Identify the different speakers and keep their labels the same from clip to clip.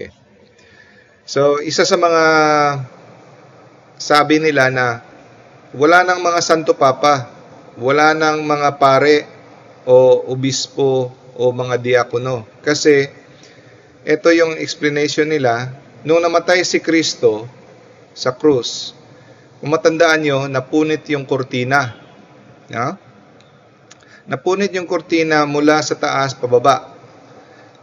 Speaker 1: Okay. So, isa sa mga sabi nila na wala nang mga santo papa, wala nang mga pare o obispo o mga diakono. Kasi ito yung explanation nila, nung namatay si Kristo sa krus, kung matandaan nyo, napunit yung kurtina. No? Napunit yung kurtina mula sa taas pababa.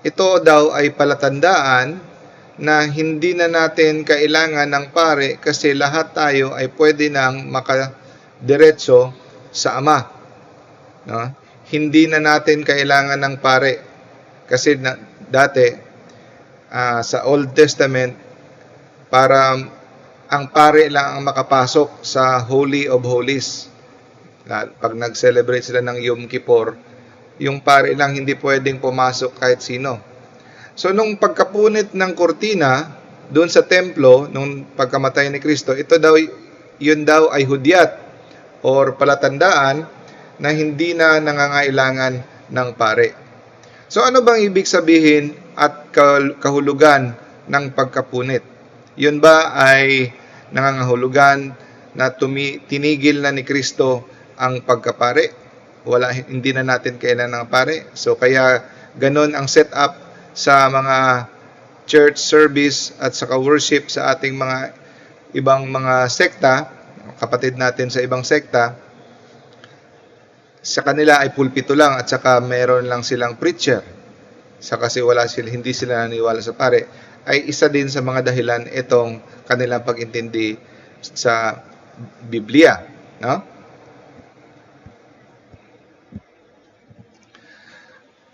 Speaker 1: Ito daw ay palatandaan na hindi na natin kailangan ng pare kasi lahat tayo ay pwede nang makadiretso sa Ama. No? Hindi na natin kailangan ng pare kasi dati sa Old Testament para ang pare lang ang makapasok sa Holy of Holies. Pag nag-celebrate sila ng Yom Kippur, yung pare lang hindi pwedeng pumasok kahit sino. So, nung pagkapunit ng kurtina doon sa templo, nung pagkamatay ni Kristo, yun daw ay hudyat or palatandaan na hindi na nangangailangan ng pare. So, ano bang ibig sabihin at kahulugan ng pagkapunit? Yun ba ay nangangahulugan na tinigil na ni Kristo ang pagkapare? Hindi na natin kailangan ng pare. So, kaya ganun ang setup sa mga church service at saka worship sa ating mga ibang mga sekta, kapatid natin sa ibang sekta, sa kanila ay pulpito lang at saka meron lang silang preacher. Kasi hindi sila naniwala sa pare, ay isa din sa mga dahilan itong kanilang pag-intindi sa Biblia. No?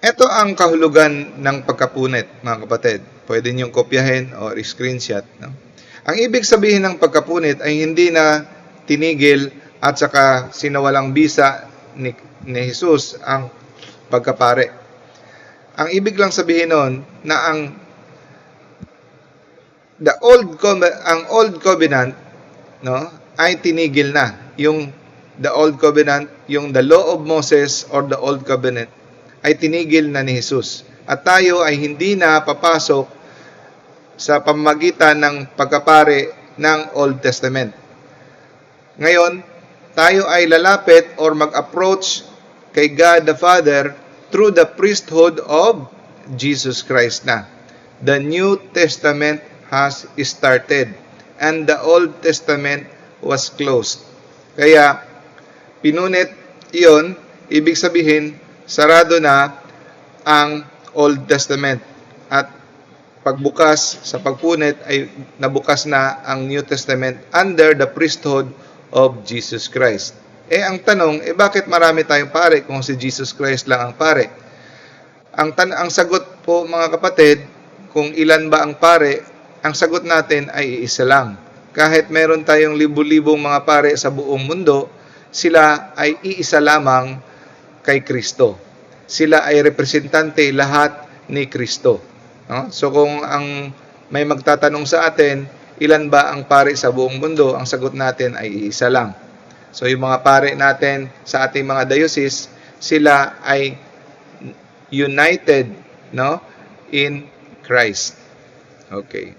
Speaker 1: Ito ang kahulugan ng pagkapunit, mga kapatid. Pwede niyong kopyahin o screenshot. No? Ang ibig sabihin ng pagkapunit ay hindi na tinigil at saka sinawalang bisa ni Jesus ang pagkapare. Ang ibig lang sabihin nun na ang Old Covenant, no, ay tinigil na. The Old Covenant, yung the Law of Moses or the Old Covenant, ay tinigil na ni Jesus. At tayo ay hindi na papasok sa pamamagitan ng pagkapare ng Old Testament. Ngayon, tayo ay lalapit or mag-approach kay God the Father through the priesthood of Jesus Christ na. The New Testament has started and the Old Testament was closed. Kaya, pinunit iyon, ibig sabihin, sarado na ang Old Testament at pagbukas sa pagpunit ay nabukas na ang New Testament under the priesthood of Jesus Christ. Ang tanong, bakit marami tayong pare kung si Jesus Christ lang ang pare? Ang sagot po mga kapatid, kung ilan ba ang pare, ang sagot natin ay iisa lang. Kahit meron tayong libu-libong mga pare sa buong mundo, sila ay iisa lamang kay Kristo. Sila ay representante lahat ni Kristo. No? So kung may magtatanong sa atin, ilan ba ang pare sa buong mundo? Ang sagot natin ay isa lang. So yung mga pare natin sa ating mga diocese, sila ay united, no, in Christ. Okay.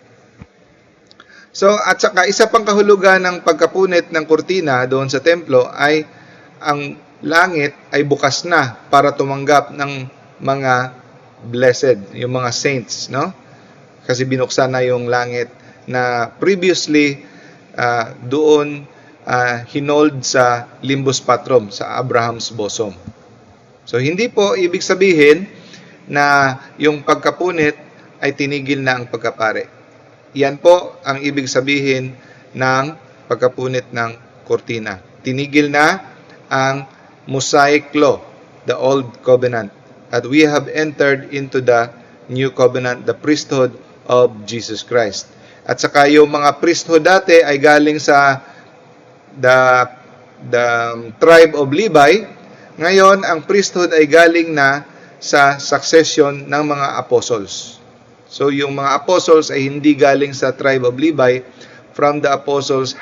Speaker 1: So at saka isa pang kahulugan ng pagkapunit ng kurtina doon sa templo ay ang langit ay bukas na para tumanggap ng mga blessed, yung mga saints, no? Kasi binuksan na yung langit na previously doon hinold sa limbus patrum, sa Abraham's bosom. So hindi po ibig sabihin na yung pagkapunit ay tinigil na ang pagkapare. Yan po ang ibig sabihin ng pagkapunit ng kurtina. Tinigil na ang Mosaic Law, the Old Covenant. At we have entered into the New Covenant, the priesthood of Jesus Christ. At saka yung mga priesthood dati ay galing sa the tribe of Levi. Ngayon, ang priesthood ay galing na sa succession ng mga apostles. So, yung mga apostles ay hindi galing sa tribe of Levi, from the apostles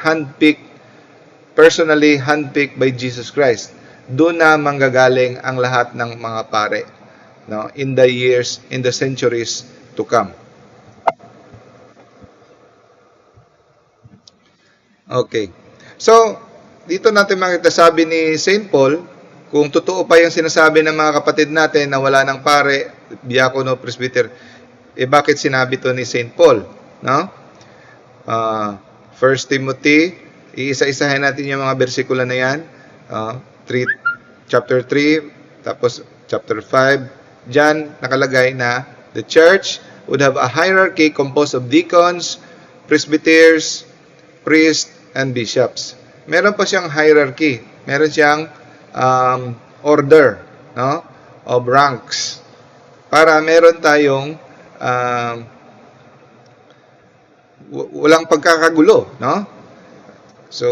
Speaker 1: personally handpicked by Jesus Christ. Doon na manggagaling ang lahat ng mga pare, no, in the centuries to come. Okay. So, dito natin makita sabi ni St. Paul, kung totoo pa yung sinasabi ng mga kapatid natin na wala ng pare, diakono, presbyter, bakit sinabi to ni St. Paul? No? 1 Timothy, iisa-isahin natin yung mga bersikulo na yan. Chapter 3, tapos chapter 5. Diyan nakalagay na the church would have a hierarchy composed of deacons, presbyters, priests, and bishops. Meron pa siyang hierarchy. Meron siyang order, no, of ranks. Para meron tayong walang pagkakagulo, no? So,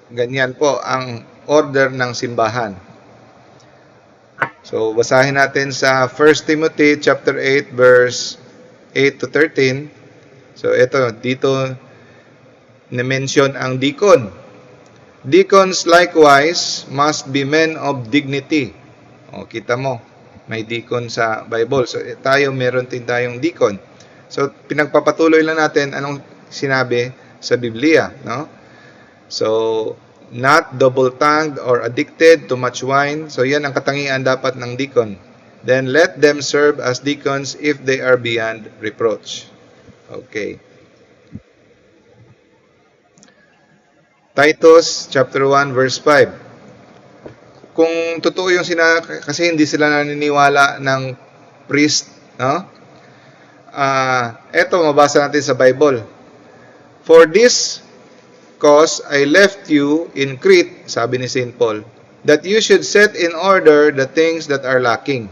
Speaker 1: ganyan po ang order ng simbahan. So, basahin natin sa 1 Timothy chapter 8 verse 8 to 13. So, dito na-mention ang deacon. Deacons likewise must be men of dignity. O, kita mo, may deacon sa Bible. So, tayo, meron din tayong deacon. So, pinagpapatuloy lang natin anong sinabi sa Biblia, no? So, not double-tongued or addicted to much wine. So, yan ang katangian dapat ng deacon. Then, let them serve as deacons if they are beyond reproach. Okay. Titus chapter 1 verse 5. Kung totoo yung kasi hindi sila naniniwala ng priest, no? Eto, mabasa natin sa Bible. For this cause I left you in Crete, sabi ni St. Paul, that you should set in order the things that are lacking,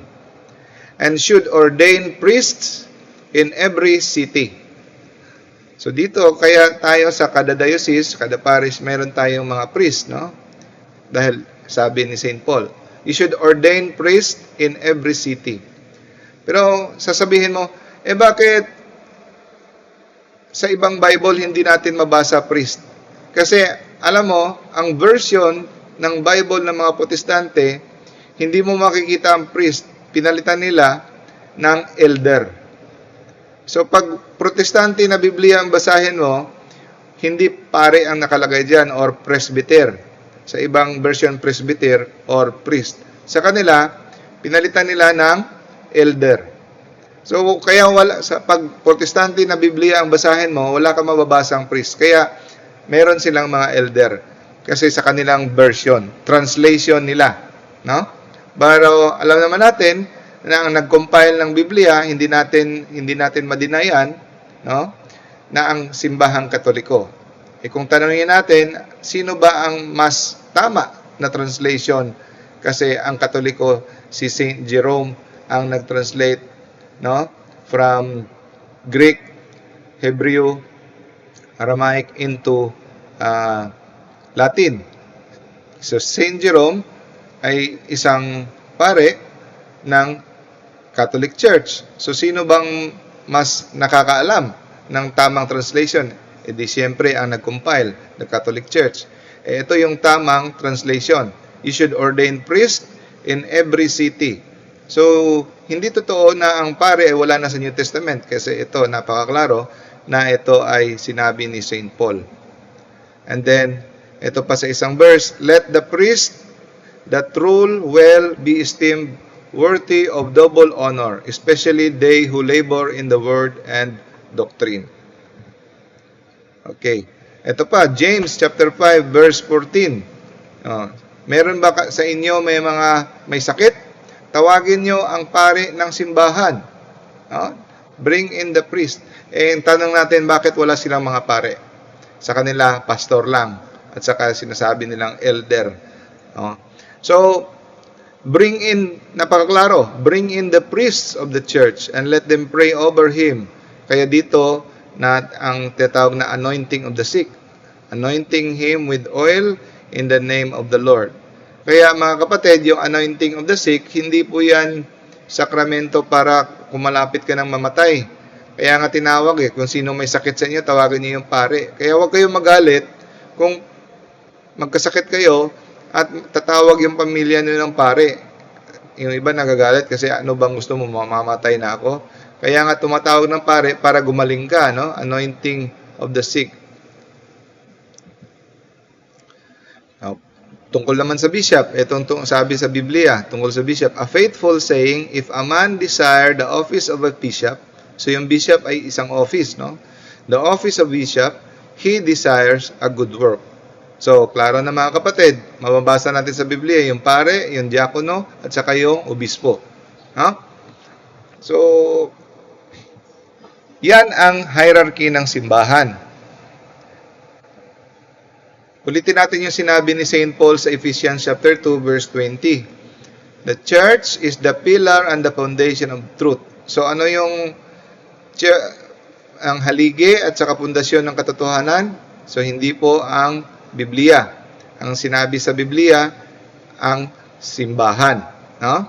Speaker 1: and should ordain priests in every city. So dito, kaya tayo sa kada diocese, kada parish, meron tayong mga priest, no? Dahil sabi ni St. Paul, you should ordain priests in every city. Pero sasabihin mo, bakit sa ibang Bible hindi natin mabasa priest? Kasi alam mo, ang version ng Bible ng mga Protestante, hindi mo makikita ang priest. Pinalitan nila ng elder. So pag Protestante na Biblia ang basahin mo, hindi pare ang nakalagay dyan or presbyter. Sa ibang version, presbyter or priest. Sa kanila, pinalitan nila ng elder. So kaya pag Protestante na Biblia ang basahin mo, wala kang mababasang priest. Kaya meron silang mga elder kasi sa kanilang version, translation nila, no? Pero alam naman natin na ang nag-compile ng Biblia, hindi natin madinayan, no? Na ang simbahang Katoliko. Kung tanungin natin, sino ba ang mas tama na translation? Kasi ang Katoliko, si Saint Jerome ang nag-translate, no, from Greek, Hebrew, Aramaic into Latin. So Saint Jerome ay isang pare ng Catholic Church. So sino bang mas nakakaalam ng tamang translation? Di siyempre ang nag-compile, the Catholic Church. Ito yung tamang translation. You should ordain priest in every city. So, hindi totoo na ang pare ay wala na sa New Testament kasi ito, napakaklaro na ito ay sinabi ni St. Paul. And then, ito pa sa isang verse, let the priest that rule well be esteemed worthy of double honor, especially they who labor in the word and doctrine. Okay. Ito pa, James chapter 5 verse 14. Meron ba sa inyo may sakit? Tawagin nyo ang pari ng simbahan. Bring in the priest. Tanong natin, bakit wala silang mga pare? Sa kanila, pastor lang. At saka sinasabi nilang elder. So, napakaklaro, bring in the priests of the church and let them pray over him. Kaya dito, ang tinatawag na anointing of the sick. Anointing him with oil in the name of the Lord. Kaya mga kapatid, yung anointing of the sick, hindi po yan sakramento para kumalapit ka ng mamatay. Kaya nga tinawag kung sino may sakit sa inyo, tawagin niyo yung pare. Kaya huwag kayong magalit kung magkasakit kayo at tatawag yung pamilya niyo ng pare. Yung iba nagagalit kasi ano bang gusto mo, mamamatay na ako? Kaya nga tumatawag ng pare para gumaling ka, no? Anointing of the sick. Tungkol naman sa bishop, itong sabi sa Biblia, tungkol sa bishop, a faithful saying, if a man desire the office of a bishop, so yung bishop ay isang office, no? The office of bishop, he desires a good work. So, klaro na mga kapatid, mababasa natin sa Biblia, yung pare, yung diakono, at saka yung obispo. Ha? So, yan ang hierarchy ng simbahan. Ulitin natin yung sinabi ni St. Paul sa Ephesians chapter 2 verse 20. The church is the pillar and the foundation of truth. So ano yung ang haligi at saka pundasyon ng katotohanan? So hindi po ang Biblia. Ang sinabi sa Biblia ang simbahan, no?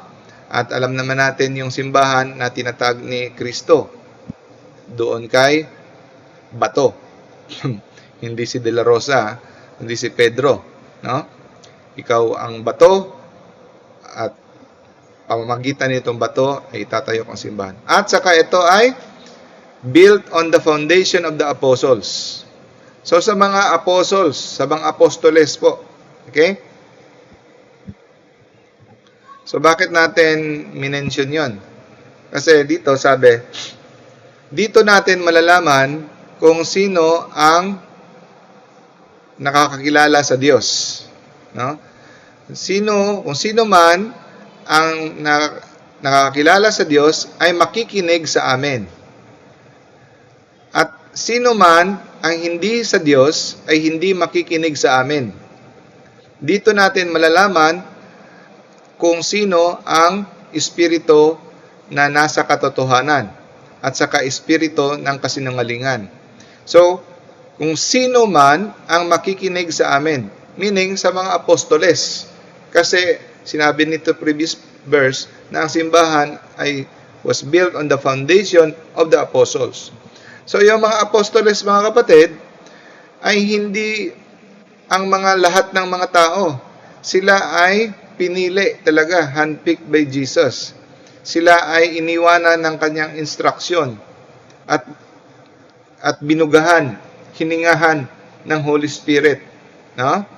Speaker 1: At alam naman natin yung simbahan na tinatag ni Kristo doon kay bato. Hindi si De La Rosa, hindi si Pedro, no? Ikaw ang bato at pamamagitan nitong bato ay tatayo ang simbahan. At saka ito ay built on the foundation of the apostles. So sa mga apostles, sa mga apostoles po. Okay? So bakit natin minention 'yon? Kasi dito sabi, dito natin malalaman kung sino ang nakakakilala sa Diyos, no? Kung sino man ang nakakakilala sa Diyos ay makikinig sa amin. At sino man ang hindi sa Diyos ay hindi makikinig sa amin. Dito natin malalaman kung sino ang espiritu na nasa katotohanan at saka espiritu ng kasinungalingan. So, kung sino man ang makikinig sa amin, meaning sa mga apostoles. Kasi sinabi nito previous verse na ang simbahan was built on the foundation of the apostles. So yung mga apostoles, mga kapatid, ay hindi ang mga lahat ng mga tao. Sila ay pinili talaga, handpicked by Jesus. Sila ay iniwanan ng kanyang instruksyon at binugahan, hiningahan ng Holy Spirit. No?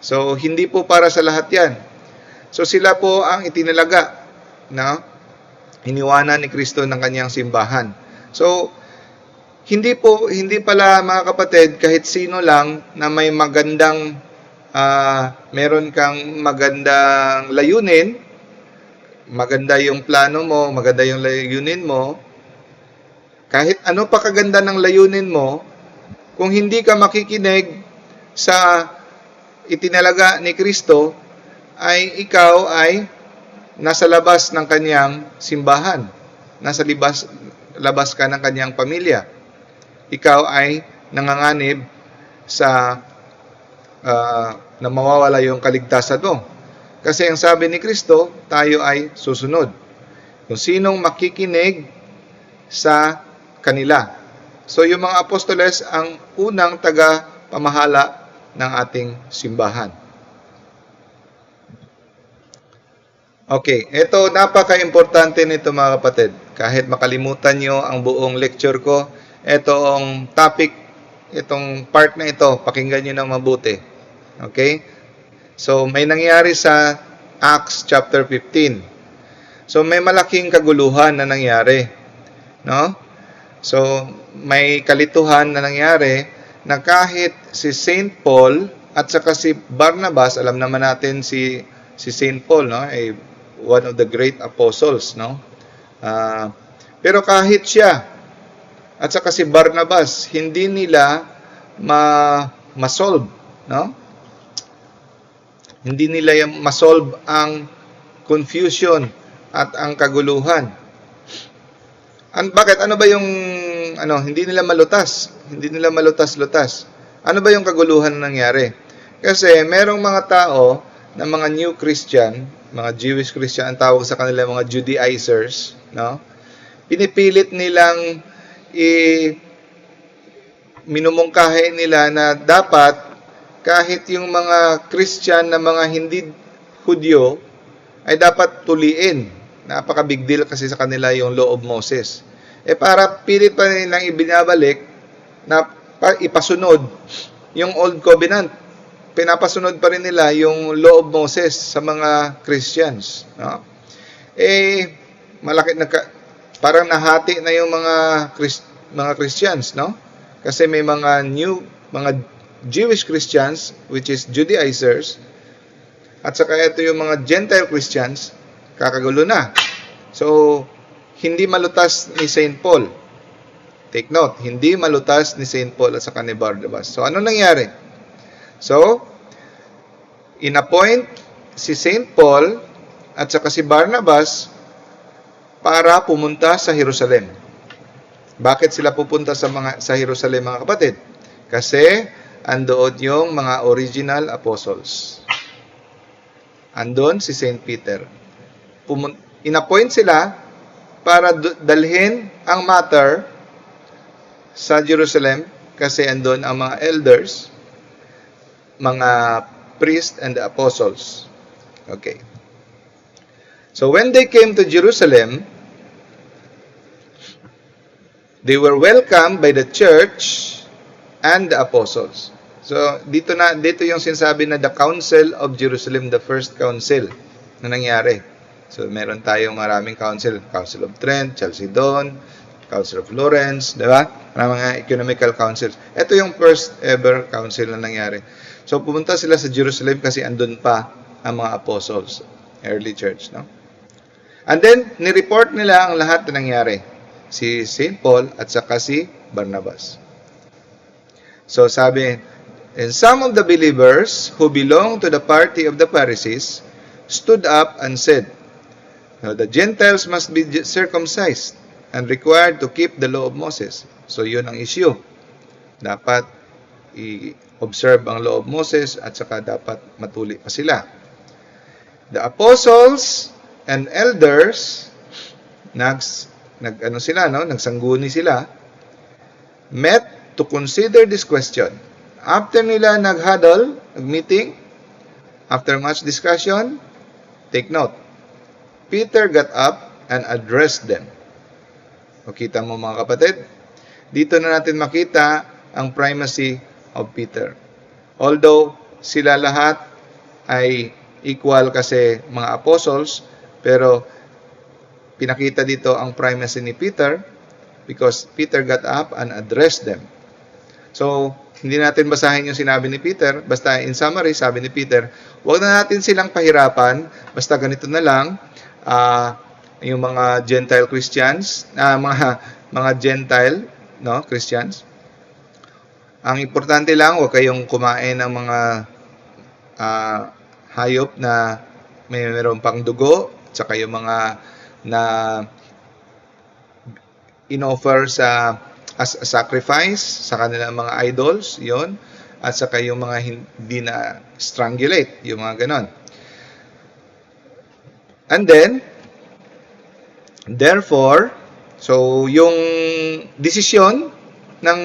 Speaker 1: So, hindi po para sa lahat yan. So, sila po ang itinalaga na iniwanan ni Kristo ng kanyang simbahan. So, hindi pala mga kapatid, kahit sino lang na may magandang, meron kang magandang layunin, maganda yung plano mo, maganda yung layunin mo, kahit ano pa kaganda ng layunin mo, kung hindi ka makikinig sa itinalaga ni Kristo, ay ikaw ay nasa labas ng kanyang simbahan. Nasa labas ka ng kanyang pamilya. Ikaw ay nanganganib sa na mawawala yung kaligtasan mo. Kasi ang sabi ni Kristo, tayo ay susunod. Kung sinong makikinig sa kanila. So, yung mga apostoles ang unang taga-pamahala ng ating simbahan. Okay, ito napaka-importante nito mga kapatid. Kahit makalimutan nyo ang buong lecture ko, itong topic, itong part na ito, pakinggan nyo na mabuti. Okay? So, may nangyari sa Acts chapter 15. So, may malaking kaguluhan na nangyari. No? So, may kalituhan na nangyari na kahit si St. Paul at saka si Barnabas, alam naman natin si St. Paul, no, ay one of the great apostles, no? Pero kahit siya at saka si Barnabas, hindi nila ma-solve, no? Hindi nila ma-solve ang confusion at ang kaguluhan. Bakit? Ano ba yung hindi nila malutas? Hindi nila malutas-lutas. Ano ba yung kaguluhan na nangyari? Kasi merong mga tao na mga new Christian, mga Jewish Christian, ang tawag sa kanila mga Judaizers, no? Pinipilit nilang minumungkahi nila na dapat kahit yung mga Christian na mga hindi Hudyo ay dapat tuliin. Napaka-big deal kasi sa kanila yung Law of Moses. Para pilit pa nilang ibinabalik na ipasunod yung Old Covenant. pinapasunod pa rin nila yung law of Moses sa mga Christians, no? Malaki parang nahati na yung mga Christians, no? Kasi may mga Jewish Christians, which is Judaizers, at saka ito yung mga Gentile Christians, kakagulo na. So, hindi malutas ni St. Paul. Take note, hindi malutas ni St. Paul at saka ni Barnabas. So, ano nangyari? So, inappoint si St. Paul at saka si Barnabas para pumunta sa Jerusalem. Bakit sila pupunta sa Jerusalem, mga kapatid? Kasi andoon yung mga original apostles. Andon si St. Peter. Inappoint sila para dalhin ang matter sa Jerusalem kasi andon ang mga elders, mga priests and the apostles. Okay. So when they came to Jerusalem, they were welcomed by the church and the apostles. So dito yung sinasabi na the Council of Jerusalem, the first council na nangyari. So meron tayong maraming council, Council of Trent, Chalcedon, Council of Florence, di ba? Mga economical councils. Ito yung first ever council na nangyari. So pumunta sila sa Jerusalem kasi andun pa ang mga apostles, early church, no? And then ni-report nila ang lahat na nangyari. Si St. Paul at saka si Barnabas. So sabi, and some of the believers who belonged to the party of the Pharisees stood up and said, the Gentiles must be circumcised and required to keep the law of Moses. So yun ang issue. Dapat i-observe ang law of Moses at saka dapat matuli pa sila. The apostles and elders nagsangguni sila, met to consider this question. After nila nag-meeting, after much discussion, take note, Peter got up and addressed them. O kita mo, mga kapatid, dito na natin makita ang primacy of Peter. Although sila lahat ay equal kasi mga apostles, pero pinakita dito ang primacy ni Peter because Peter got up and addressed them. So, hindi natin basahin yung sinabi ni Peter. Basta in summary, sabi ni Peter, huwag na natin silang pahirapan. Basta ganito na lang, yung mga Gentile Christians, mga Gentile, no, Christians. Ang importante lang, huwag kayong kumain ng mga hayop na mayroon pang dugo, tsaka yung mga na in-offer as a sacrifice sa kanilang mga idols, yon, at saka yung mga hindi na strangulate, yung mga ganon. And then, therefore, so yung desisyon ng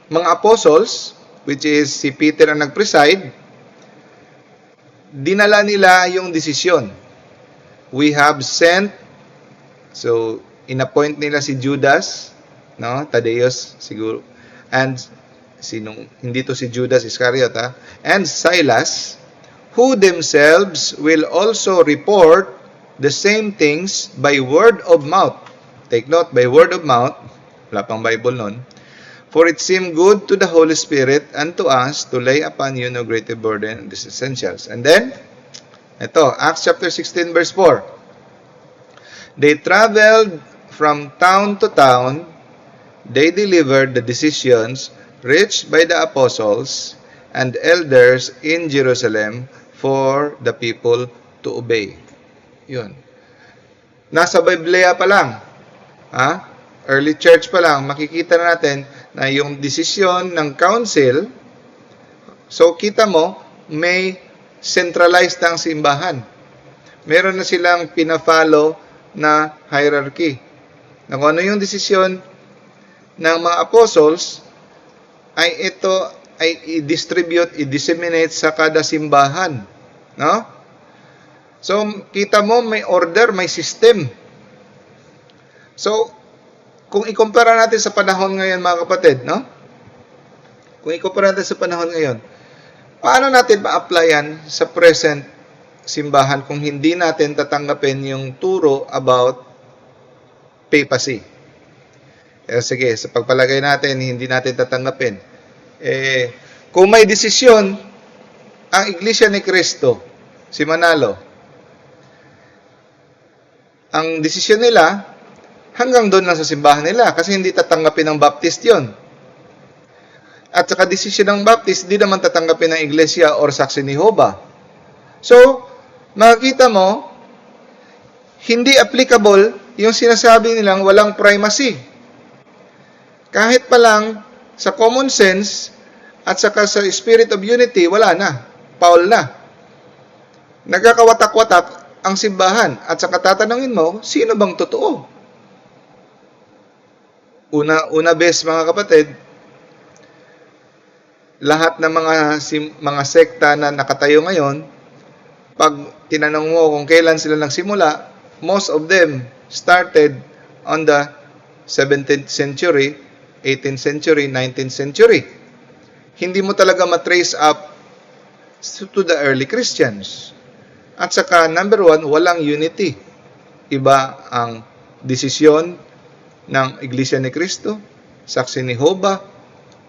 Speaker 1: mga apostles, which is si Peter ang nag-preside, dinala nila yung desisyon. We have sent, so inappoint nila si Judas, no, Thaddeus siguro, and hindi to si Judas Iscariot, and Silas, who themselves will also report the same things by word of mouth. Take note, by word of mouth, wala pang Bible nun. For it seemed good to the Holy Spirit and to us to lay upon you no greater burden and these essentials. And then, ito, Acts chapter 16 verse 4. They traveled from town to town. They delivered the decisions reached by the apostles and elders in Jerusalem for the people to obey. Yun. Nasa Biblia pa lang, early church pa lang, makikita na natin na yung desisyon ng council, so kita mo, may centralized ang simbahan. Meron na silang pina-follow na hierarchy. Na kung ano yung desisyon ng mga apostles, ay ito ay i-distribute, i-disseminate sa kada simbahan. No? So, kita mo, may order, may system. So, kung ikumpara natin sa panahon ngayon, mga kapatid, no? Kung ikumpara natin sa panahon ngayon, Paano natin ma-applyan sa present simbahan kung hindi natin tatanggapin yung turo about papacy? Sige, sa pagpalagay natin, hindi natin tatanggapin. Kung may desisyon ang Iglesia ni Cristo, si Manalo, ang desisyon nila, hanggang doon lang sa simbahan nila kasi hindi tatanggapin ng Baptist yon. At saka desisyon ng Baptist, hindi naman tatanggapin ng Iglesia or Saksi ni Jehovah. So, makikita mo, hindi applicable yung sinasabi nilang walang primacy. Kahit pa lang sa common sense at saka sa spirit of unity, wala na. Paul na. Nagkakawatak-watak ang simbahan at saka tatanungin mo, sino bang totoo? Una bes mga kapatid, lahat ng mga sekta na nakatayo ngayon, pag tinanong mo kung kailan sila nagsimula, most of them started on the 17th century, 18th century, 19th century. Hindi mo talaga matrace up to the early Christians. At saka, number one, walang unity. Iba ang desisyon ng Iglesia ni Cristo, Saksi ni Jehovah,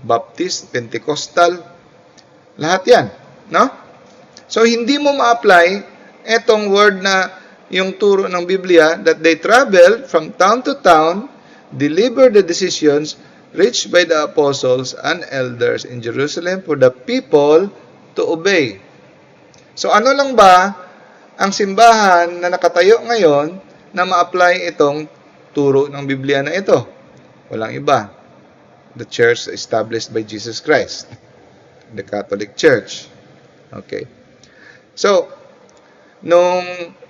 Speaker 1: Baptist, Pentecostal, lahat yan. No? So, hindi mo ma-apply etong word na yung turo ng Biblia that they traveled from town to town, delivered the decisions reached by the apostles and elders in Jerusalem for the people to obey. So, ano lang ba ang simbahan na nakatayo ngayon na ma-apply itong turo ng Biblia na ito? Walang iba. The church established by Jesus Christ. The Catholic Church. Okay. So, nung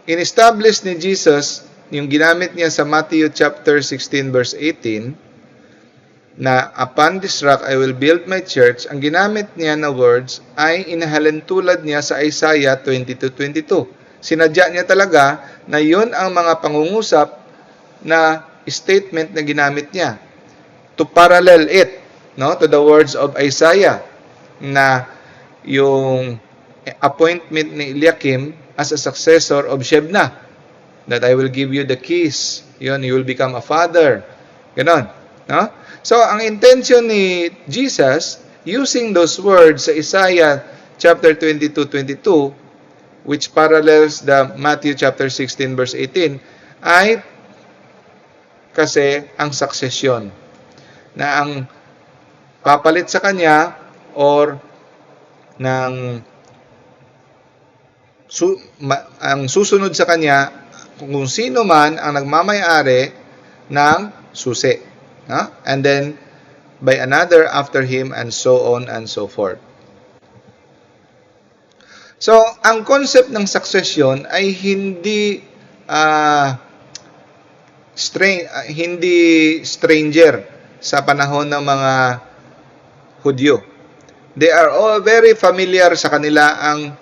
Speaker 1: in-establish ni Jesus, yung ginamit niya sa Matthew chapter 16 verse 18, na upon this rock I will build my church, ang ginamit niya na words ay inahalintulad niya sa Isaiah 22:22. Sinadya niya talaga na yun ang mga pangungusap na statement na ginamit niya to parallel it, no, to the words of Isaiah na yung appointment ni Eliakim as a successor of Shebna, that I will give you the keys, yun, you will become a father, ganon, no? So, ang intention ni Jesus, using those words sa Isaiah chapter 22:22, which parallels the Matthew chapter 16 verse 18, ay kasi ang succession na ang papalit sa kanya or ng ang susunod sa kanya kung sino man ang nagmamay-ari ng susi. And then by another after him, and so on and so forth. So, ang concept ng succession ay hindi stranger sa panahon ng mga Hudyo. They are all very familiar sa kanila ang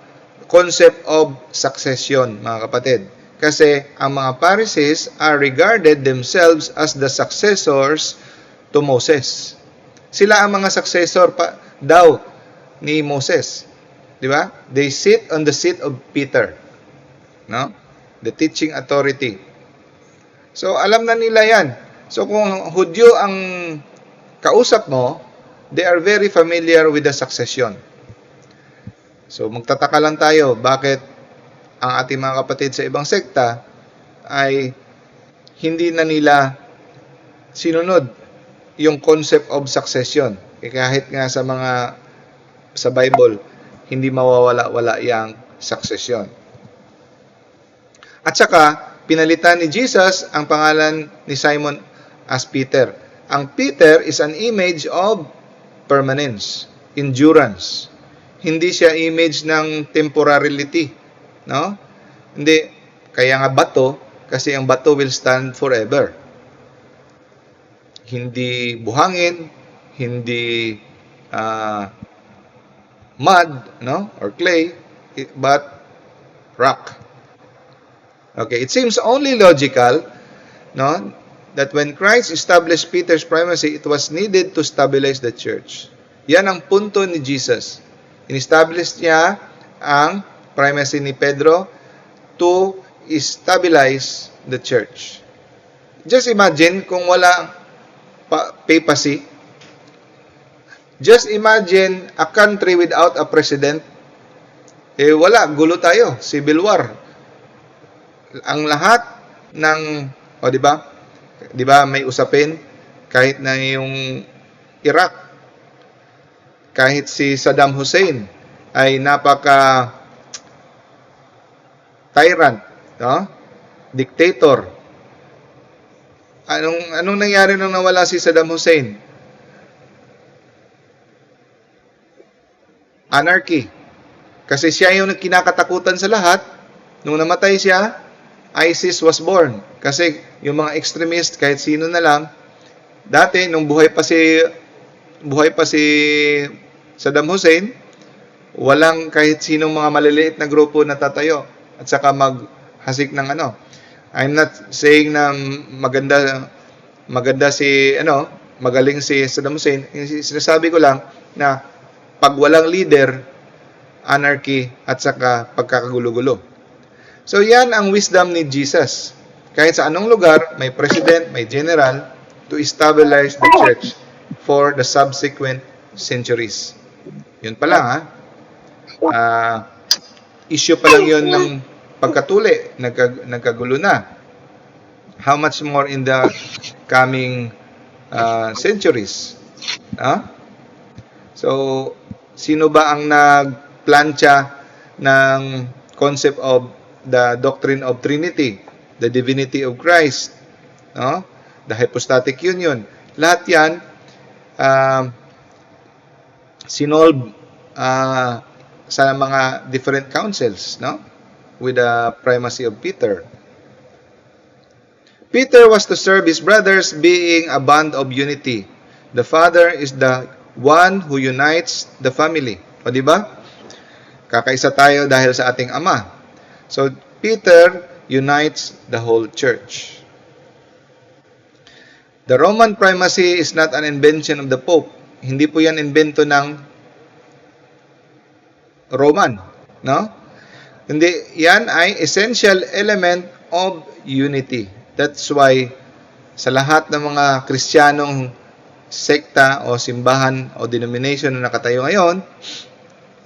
Speaker 1: concept of succession, mga kapatid. Kasi ang mga Pharisees are regarded themselves as the successors to Moses. Sila ang mga successor pa daw ni Moses. Di ba? They sit on the seat of Peter. No? The teaching authority. So, alam na nila yan. So, kung Hudyo ang kausap mo, they are very familiar with the succession. So, magtataka lang tayo, bakit ang ating mga kapatid sa ibang sekta ay hindi na nila sinunod yung concept of succession. Kahit nga sa Bible, hindi mawawala-wala yung succession. At saka, pinalitan ni Jesus ang pangalan ni Simon as Peter. Ang Peter is an image of permanence, endurance. Hindi siya image ng temporality, no? Hindi, kaya nga bato, kasi ang bato will stand forever. Hindi buhangin, hindi mud, no, or clay, but rock. Okay, it seems only logical, no, that when Christ established Peter's primacy, it was needed to stabilize the church. Yan ang punto ni Jesus. In-establish niya ang primacy ni Pedro to stabilize the church. Just imagine kung wala papacy. Just imagine a country without a president. Wala, gulo tayo, civil war. Ang lahat ng, di ba? Di ba may usapin kahit na yung Iraq, kahit si Saddam Hussein ay napaka tyrant, no? Dictator. Anong nangyari nung nawala si Saddam Hussein? Anarchy. Kasi siya yung kinakatakutan sa lahat. Nung namatay siya, ISIS was born. Kasi yung mga extremist, kahit sino na lang, dati, nung buhay pa si Saddam Hussein, walang kahit sinong mga maliliit na grupo na tatayo at saka maghasik ng ano. I'm not saying na maganda si magaling si Saddam Hussein. Sinasabi ko lang na pag walang leader, anarchy at saka pagkakagulo-gulo. So yan ang wisdom ni Jesus. Kahit sa anong lugar, may president, may general to stabilize the church for the subsequent centuries. Yun pa lang issue pa lang yun ng pagkatuli, nagkagulo na. How much more in the coming centuries? So, sino ba ang nagplantya ng concept of the doctrine of Trinity, the divinity of Christ, the hypostatic union? Lahat yan sinolve sa mga different councils, with the primacy of Peter. Peter was to serve his brothers, being a bond of unity. The Father is the one who unites the family. O di ba? Kakaisa tayo dahil sa ating Ama. So Peter unites the whole church. The Roman primacy is not an invention of the Pope. Hindi po yan invento ng Roman, Hindi, yan ay essential element of unity. That's why sa lahat ng mga Kristiyanong sekta o simbahan o denomination na nakatayo ngayon,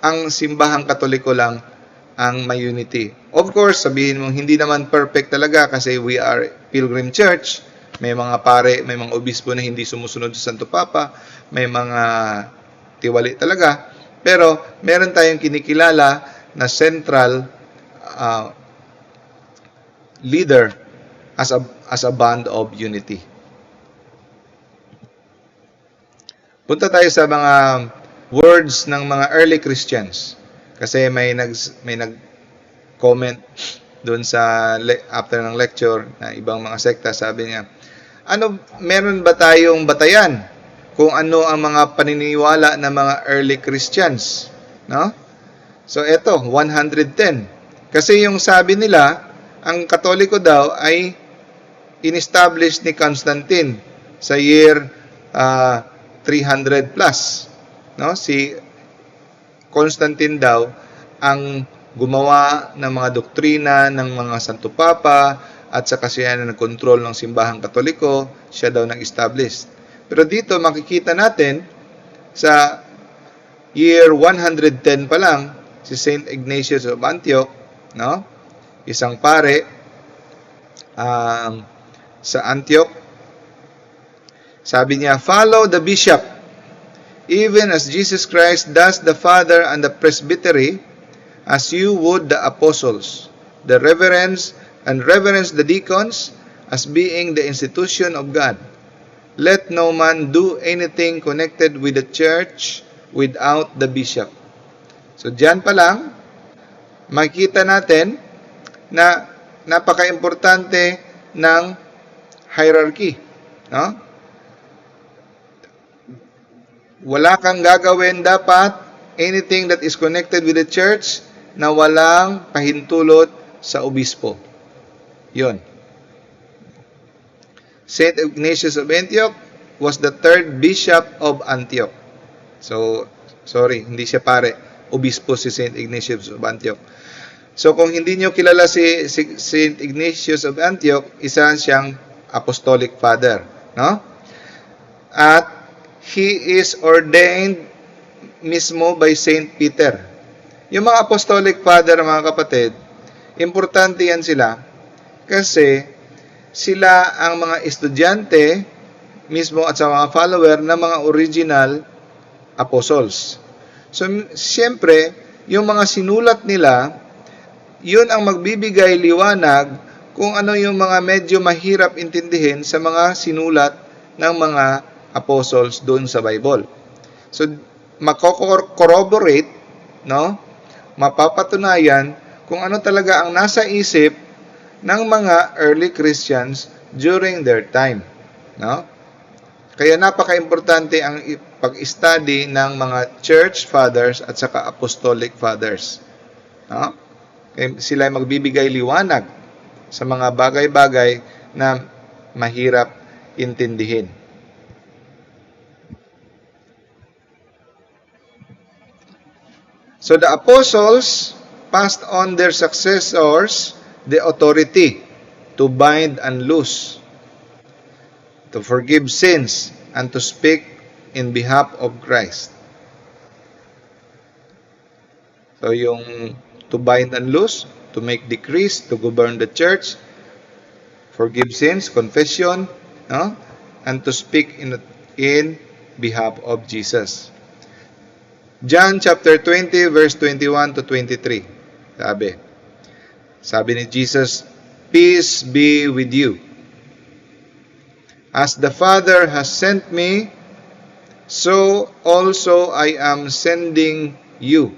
Speaker 1: ang simbahang Katoliko lang ang may unity. Of course, sabihin mo hindi naman perfect talaga kasi we are pilgrim church. May mga pare, may mga obispo na hindi sumusunod sa Santo Papa, may mga tiwali talaga. Pero meron tayong kinikilala na central leader as a bond of unity. Punta tayo sa mga words ng mga early Christians. Kasi may nag-comment doon sa after ng lecture na ibang mga sekta, sabi niya, meron ba tayong batayan kung ano ang mga paniniwala ng mga early Christians? So eto, 110. Kasi yung sabi nila, ang Katoliko daw ay in-establish ni Constantine sa year 300 plus. Si Constantine daw ang gumawa ng mga doktrina ng mga Santo Papa at saka siya na nag-control ng simbahang Katoliko, siya daw nag-establish. Pero dito makikita natin sa year 110 pa lang si Saint Ignatius of Antioch, isang pare sa Antioch. Sabi niya, follow the bishop, even as Jesus Christ does the Father and the presbytery, as you would the apostles, the reverence the deacons, as being the institution of God. Let no man do anything connected with the church without the bishop. So diyan pa lang, makikita natin na napaka-importante ng hierarchy. Wala kang gagawin dapat anything that is connected with the church na walang pahintulot sa obispo. Yun. Saint Ignatius of Antioch was the third bishop of Antioch. So, sorry, hindi siya pare. obispo si St. Ignatius of Antioch. So kung hindi nyo kilala si St. Ignatius of Antioch, isa siyang apostolic father, no? At he is ordained mismo by St. Peter. Yung mga apostolic father, mga kapatid, importante yan sila kasi sila ang mga estudyante mismo at sa mga follower ng mga original apostles. So, siyempre, yung mga sinulat nila, yun ang magbibigay liwanag kung ano yung mga medyo mahirap intindihin sa mga sinulat ng mga apostles doon sa Bible. So, mako-corroborate, no? Mapapatunayan kung ano talaga ang nasa isip ng mga early Christians during their time, no? Kaya napaka-importante ang pag-study ng mga church fathers at saka apostolic fathers, no? Kaya sila ay magbibigay liwanag sa mga bagay-bagay na mahirap intindihin. So the apostles passed on their successors the authority to bind and loose, to forgive sins, and to speak in behalf of Christ. So yung to bind and loose, to make decrees, to govern the church, forgive sins, confession, no? And to speak in behalf of Jesus. John chapter 20 verse 21 to 23. Sabi ni Jesus, "Peace be with you. As the Father has sent me, so also I am sending you."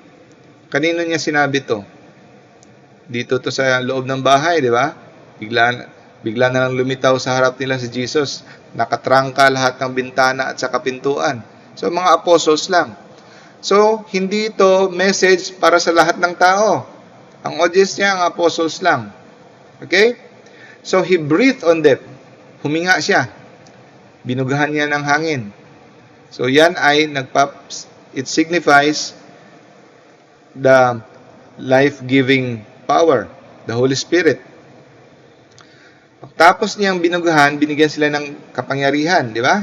Speaker 1: Kanino niya sinabi to? Dito to sa loob ng bahay, di ba? Bigla na lang lumitaw sa harap nila si Jesus. Nakatrangka lahat ng bintana at saka pintuan. So, mga apostles lang. So, hindi ito message para sa lahat ng tao. Ang audience niya, ang apostles lang. Okay? So, he breathed on them. Huminga siya. Binugahan niya ng hangin. So, yan ay it signifies the life-giving power, the Holy Spirit. Pagtapos niyang binugahan, binigyan sila ng kapangyarihan, di ba?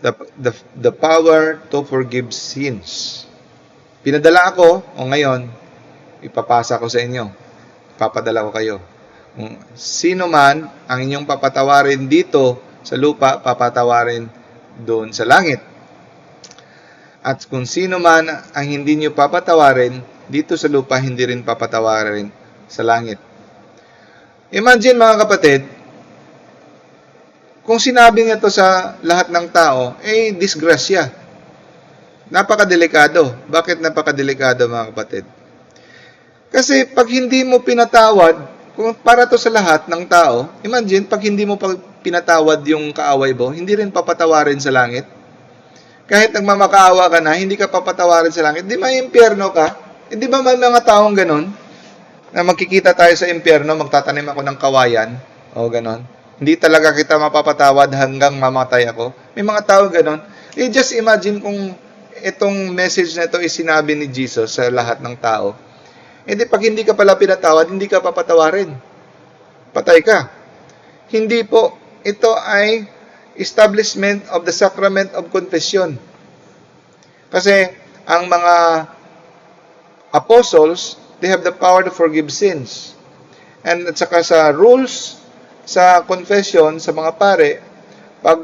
Speaker 1: The power to forgive sins. Pinadala ako, o ngayon, ipapasa ko sa inyo. Ipapadala ko kayo. Kung sino man ang inyong papatawarin dito sa lupa, papatawarin doon sa langit. At kung sino man ang hindi nyo papatawarin dito sa lupa, hindi rin papatawarin sa langit. Imagine, mga kapatid, kung sinabi niya to sa lahat ng tao, disgrasya. Napakadelikado. Bakit napakadelikado, mga kapatid? Kasi pag hindi mo pinatawad, kung para to sa lahat ng tao, imagine, pag hindi mo pinatawad yung kaaway mo, hindi rin papatawarin sa langit. Kahit nagmamakaawa ka na, hindi ka papatawarin sa langit, di may impyerno ka. Hindi ba may mga taong ganon? Na magkikita tayo sa impyerno, magtatanim ako ng kawayan, o ganon. Hindi talaga kita mapapatawad hanggang mamatay ako. May mga tao ganon. Just imagine kung itong message na ito is sinabi ni Jesus sa lahat ng tao. Pag hindi ka pala pinatawad, hindi ka papatawarin. Patay ka. Hindi po. Ito ay establishment of the sacrament of confession. Kasi ang mga apostles, they have the power to forgive sins. And at saka sa rules, sa confession, sa mga pare, pag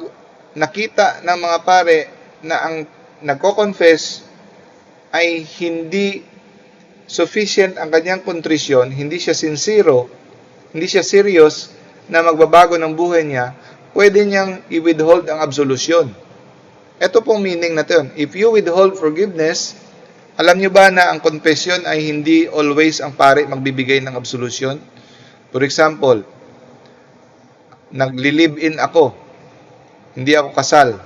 Speaker 1: nakita ng mga pare na ang nagko-confess ay hindi sufficient ang kanyang kontrisyon, hindi siya sincero, hindi siya serious na magbabago ng buhay niya, pwede niyang i-withhold ang absolution. Ito pong meaning na ito. If you withhold forgiveness, alam niyo ba na ang confession ay hindi always ang pare magbibigay ng absolution? For example, nagli-live-in ako, hindi ako kasal.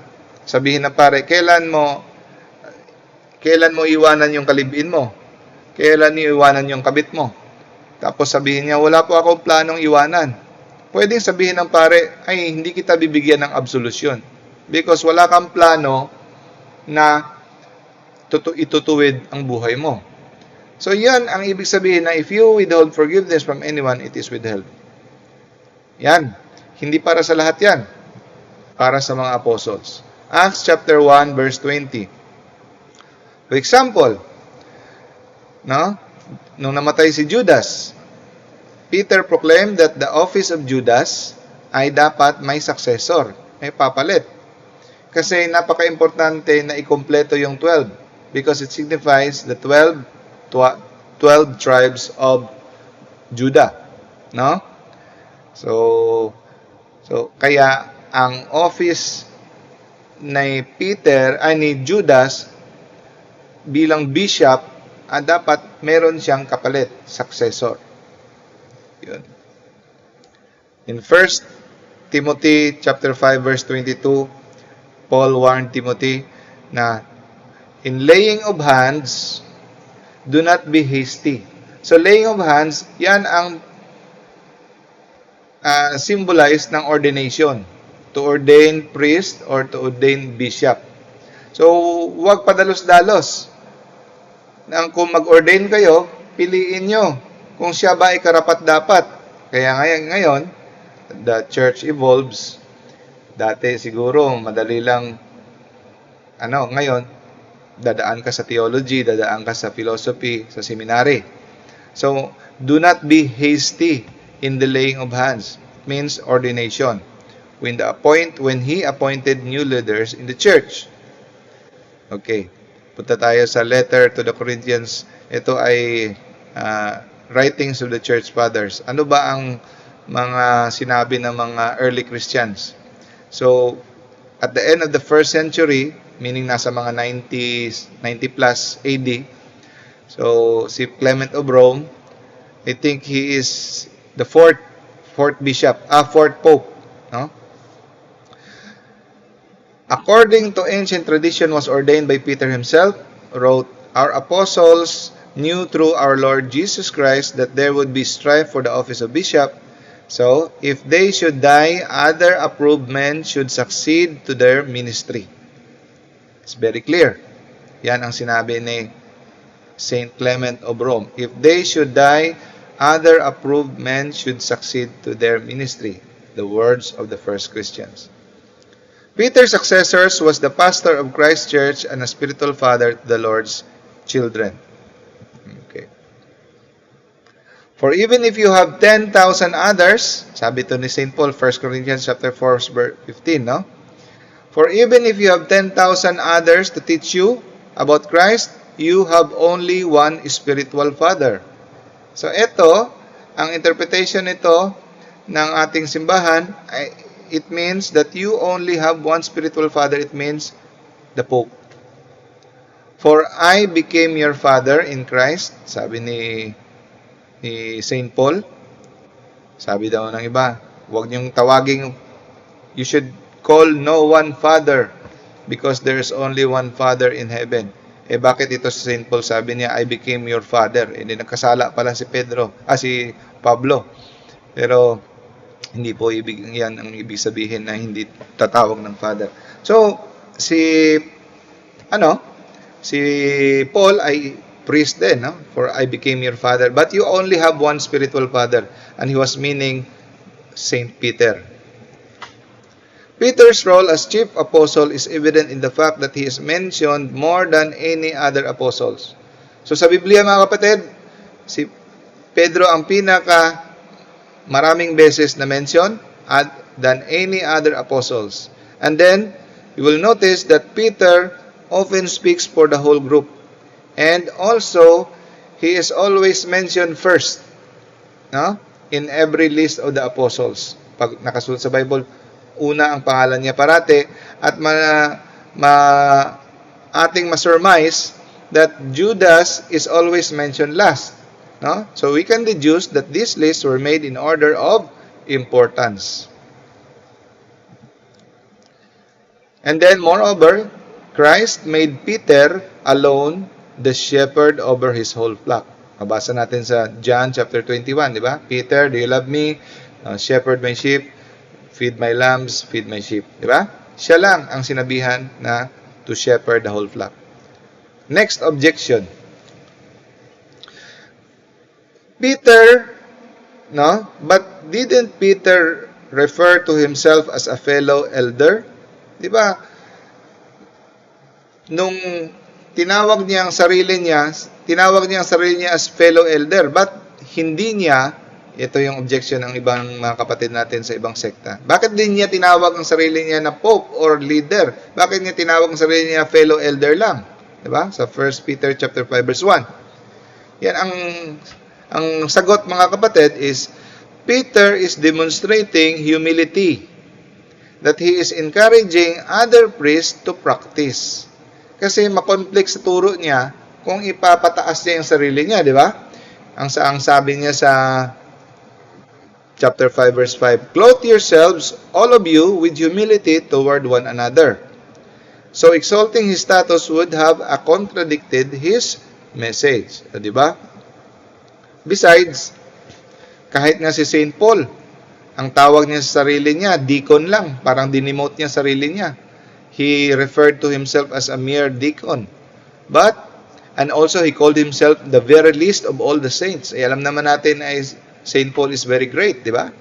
Speaker 1: Sabihin ng pare, kailan mo iwanan yung kalibin mo? Kailan iwanan yung kabit mo? Tapos sabihin niya, wala po akong planong iwanan. Pwedeng sabihin ng pare, ay hindi kita bibigyan ng absolution. Because wala kang plano na itutuwid ang buhay mo. So yan ang ibig sabihin na if you withhold forgiveness from anyone, it is withheld. Yan. Hindi para sa lahat yan. Para sa mga apostles. Acts chapter 1 verse 20. For example, no? Nung namatay si Judas, Peter proclaimed that the office of Judas ay dapat may successor, may papalit. Kasi napaka-importante na ikumpleto yung 12 because it signifies the 12 tribes of Judah, no? So kaya ang office ni Judas bilang bishop dapat meron siyang kapalit, successor. Yun. In 1 Timothy chapter 5 verse 22, Paul warned Timothy na in laying of hands, do not be hasty. So laying of hands, yan ang symbolize ng ordination. To ordain priest or to ordain bishop. So huwag padalos-dalos. Kung mag-ordain kayo, piliin nyo kung siya ba ay karapat-dapat. Kaya ngayon, the church evolves. Dati siguro, madali lang, ngayon, dadaan ka sa theology, dadaan ka sa philosophy, sa seminary. So, do not be hasty in the laying of hands. It means ordination. When he appointed new leaders in the church. Okay. Punta tayo sa letter to the Corinthians. Ito ay writings of the church fathers. Ano ba ang mga sinabi ng mga early Christians? So, at the end of the first century, meaning nasa mga 90 plus AD, so si Clement of Rome, I think he is the fourth pope, no? According to ancient tradition was ordained by Peter himself, wrote, our apostles knew through our Lord Jesus Christ that there would be strife for the office of bishop. So, if they should die, other approved men should succeed to their ministry. It's very clear. Yan ang sinabi ni Saint Clement of Rome. If they should die, other approved men should succeed to their ministry. The words of the first Christians. Peter's successors was the pastor of Christ's church and a spiritual father to the Lord's children. Okay. For even if you have 10,000 others, sabi to ni St. Paul, 1 Corinthians chapter 4, verse 15, no? For even if you have 10,000 others to teach you about Christ, you have only one spiritual father. So ito, ang interpretation nito ng ating simbahan ay it means that you only have one spiritual father. It means the Pope. For I became your father in Christ, sabi ni St. Paul. Sabi daw ng iba, huwag niyong tawaging, you should call no one father because there is only one father in heaven. Bakit ito si St. Paul? Sabi niya, I became your father. Hindi nagkasala pala si Pablo. Pero hindi po yan ang ibig sabihin na hindi tatawag ng father. So, si Paul ay priest din, no? For I became your father. But you only have one spiritual father. And he was meaning Saint Peter. Peter's role as chief apostle is evident in the fact that he is mentioned more than any other apostles. So sa Biblia mga kapatid, si Pedro ang maraming beses na mention than any other apostles. And then, you will notice that Peter often speaks for the whole group. And also, he is always mentioned first, no? In every list of the apostles. Pag nakasulat sa Bible, una ang pangalan niya parati at ating masurmise that Judas is always mentioned last. No? So we can deduce that these lists were made in order of importance. And then, moreover, Christ made Peter alone the shepherd over his whole flock. Mabasa natin sa John chapter 21, di ba? Peter, do you love me? Shepherd my sheep, feed my lambs, feed my sheep. Di ba? Siya lang ang sinabihan na to shepherd the whole flock. Next objection. Peter, no? But didn't Peter refer to himself as a fellow elder? Di ba? Nung tinawag niya ang sarili niya as fellow elder, but hindi niya, ito yung objection ng ibang mga kapatid natin sa ibang sekta. Bakit din niya tinawag ang sarili niya na pope or leader? Bakit niya tinawag ang sarili niya fellow elder lang? Diba? Sa 1 Peter chapter 5 verse 1. Yan ang sagot, mga kapatid, is Peter is demonstrating humility, that he is encouraging other priests to practice. Kasi makonflict sa turo niya kung ipapataas niya yung sarili niya, di ba? Ang sabi niya sa chapter 5 verse 5, "Clothe yourselves, all of you, with humility toward one another." So exalting his status would have contradicted his message, di ba? Besides, kahit nga si St. Paul, ang tawag niya sa sarili niya, deacon lang, parang dinimote niya sarili niya. He referred to himself as a mere deacon. And also he called himself the very least of all the saints. Alam naman natin ay St. Paul is very great, di ba?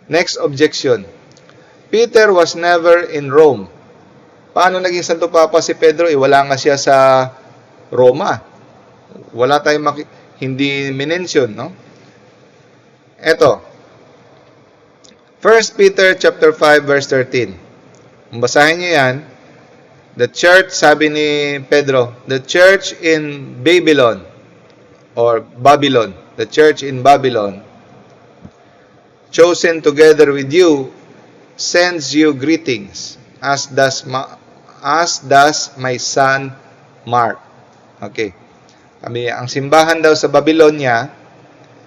Speaker 1: Next objection. Peter was never in Rome. Paano naging Santo Papa si Pedro? Wala nga siya sa Roma. Wala tayong hindi minention, no? Eto. 1 Peter chapter 5 verse 13. Basahin niyo yan. The church, sabi ni Pedro, the church in Babylon, or Babylon, the church in Babylon, chosen together with you, sends you greetings, as does my son Mark. Okay. Ang simbahan daw sa Babylonia,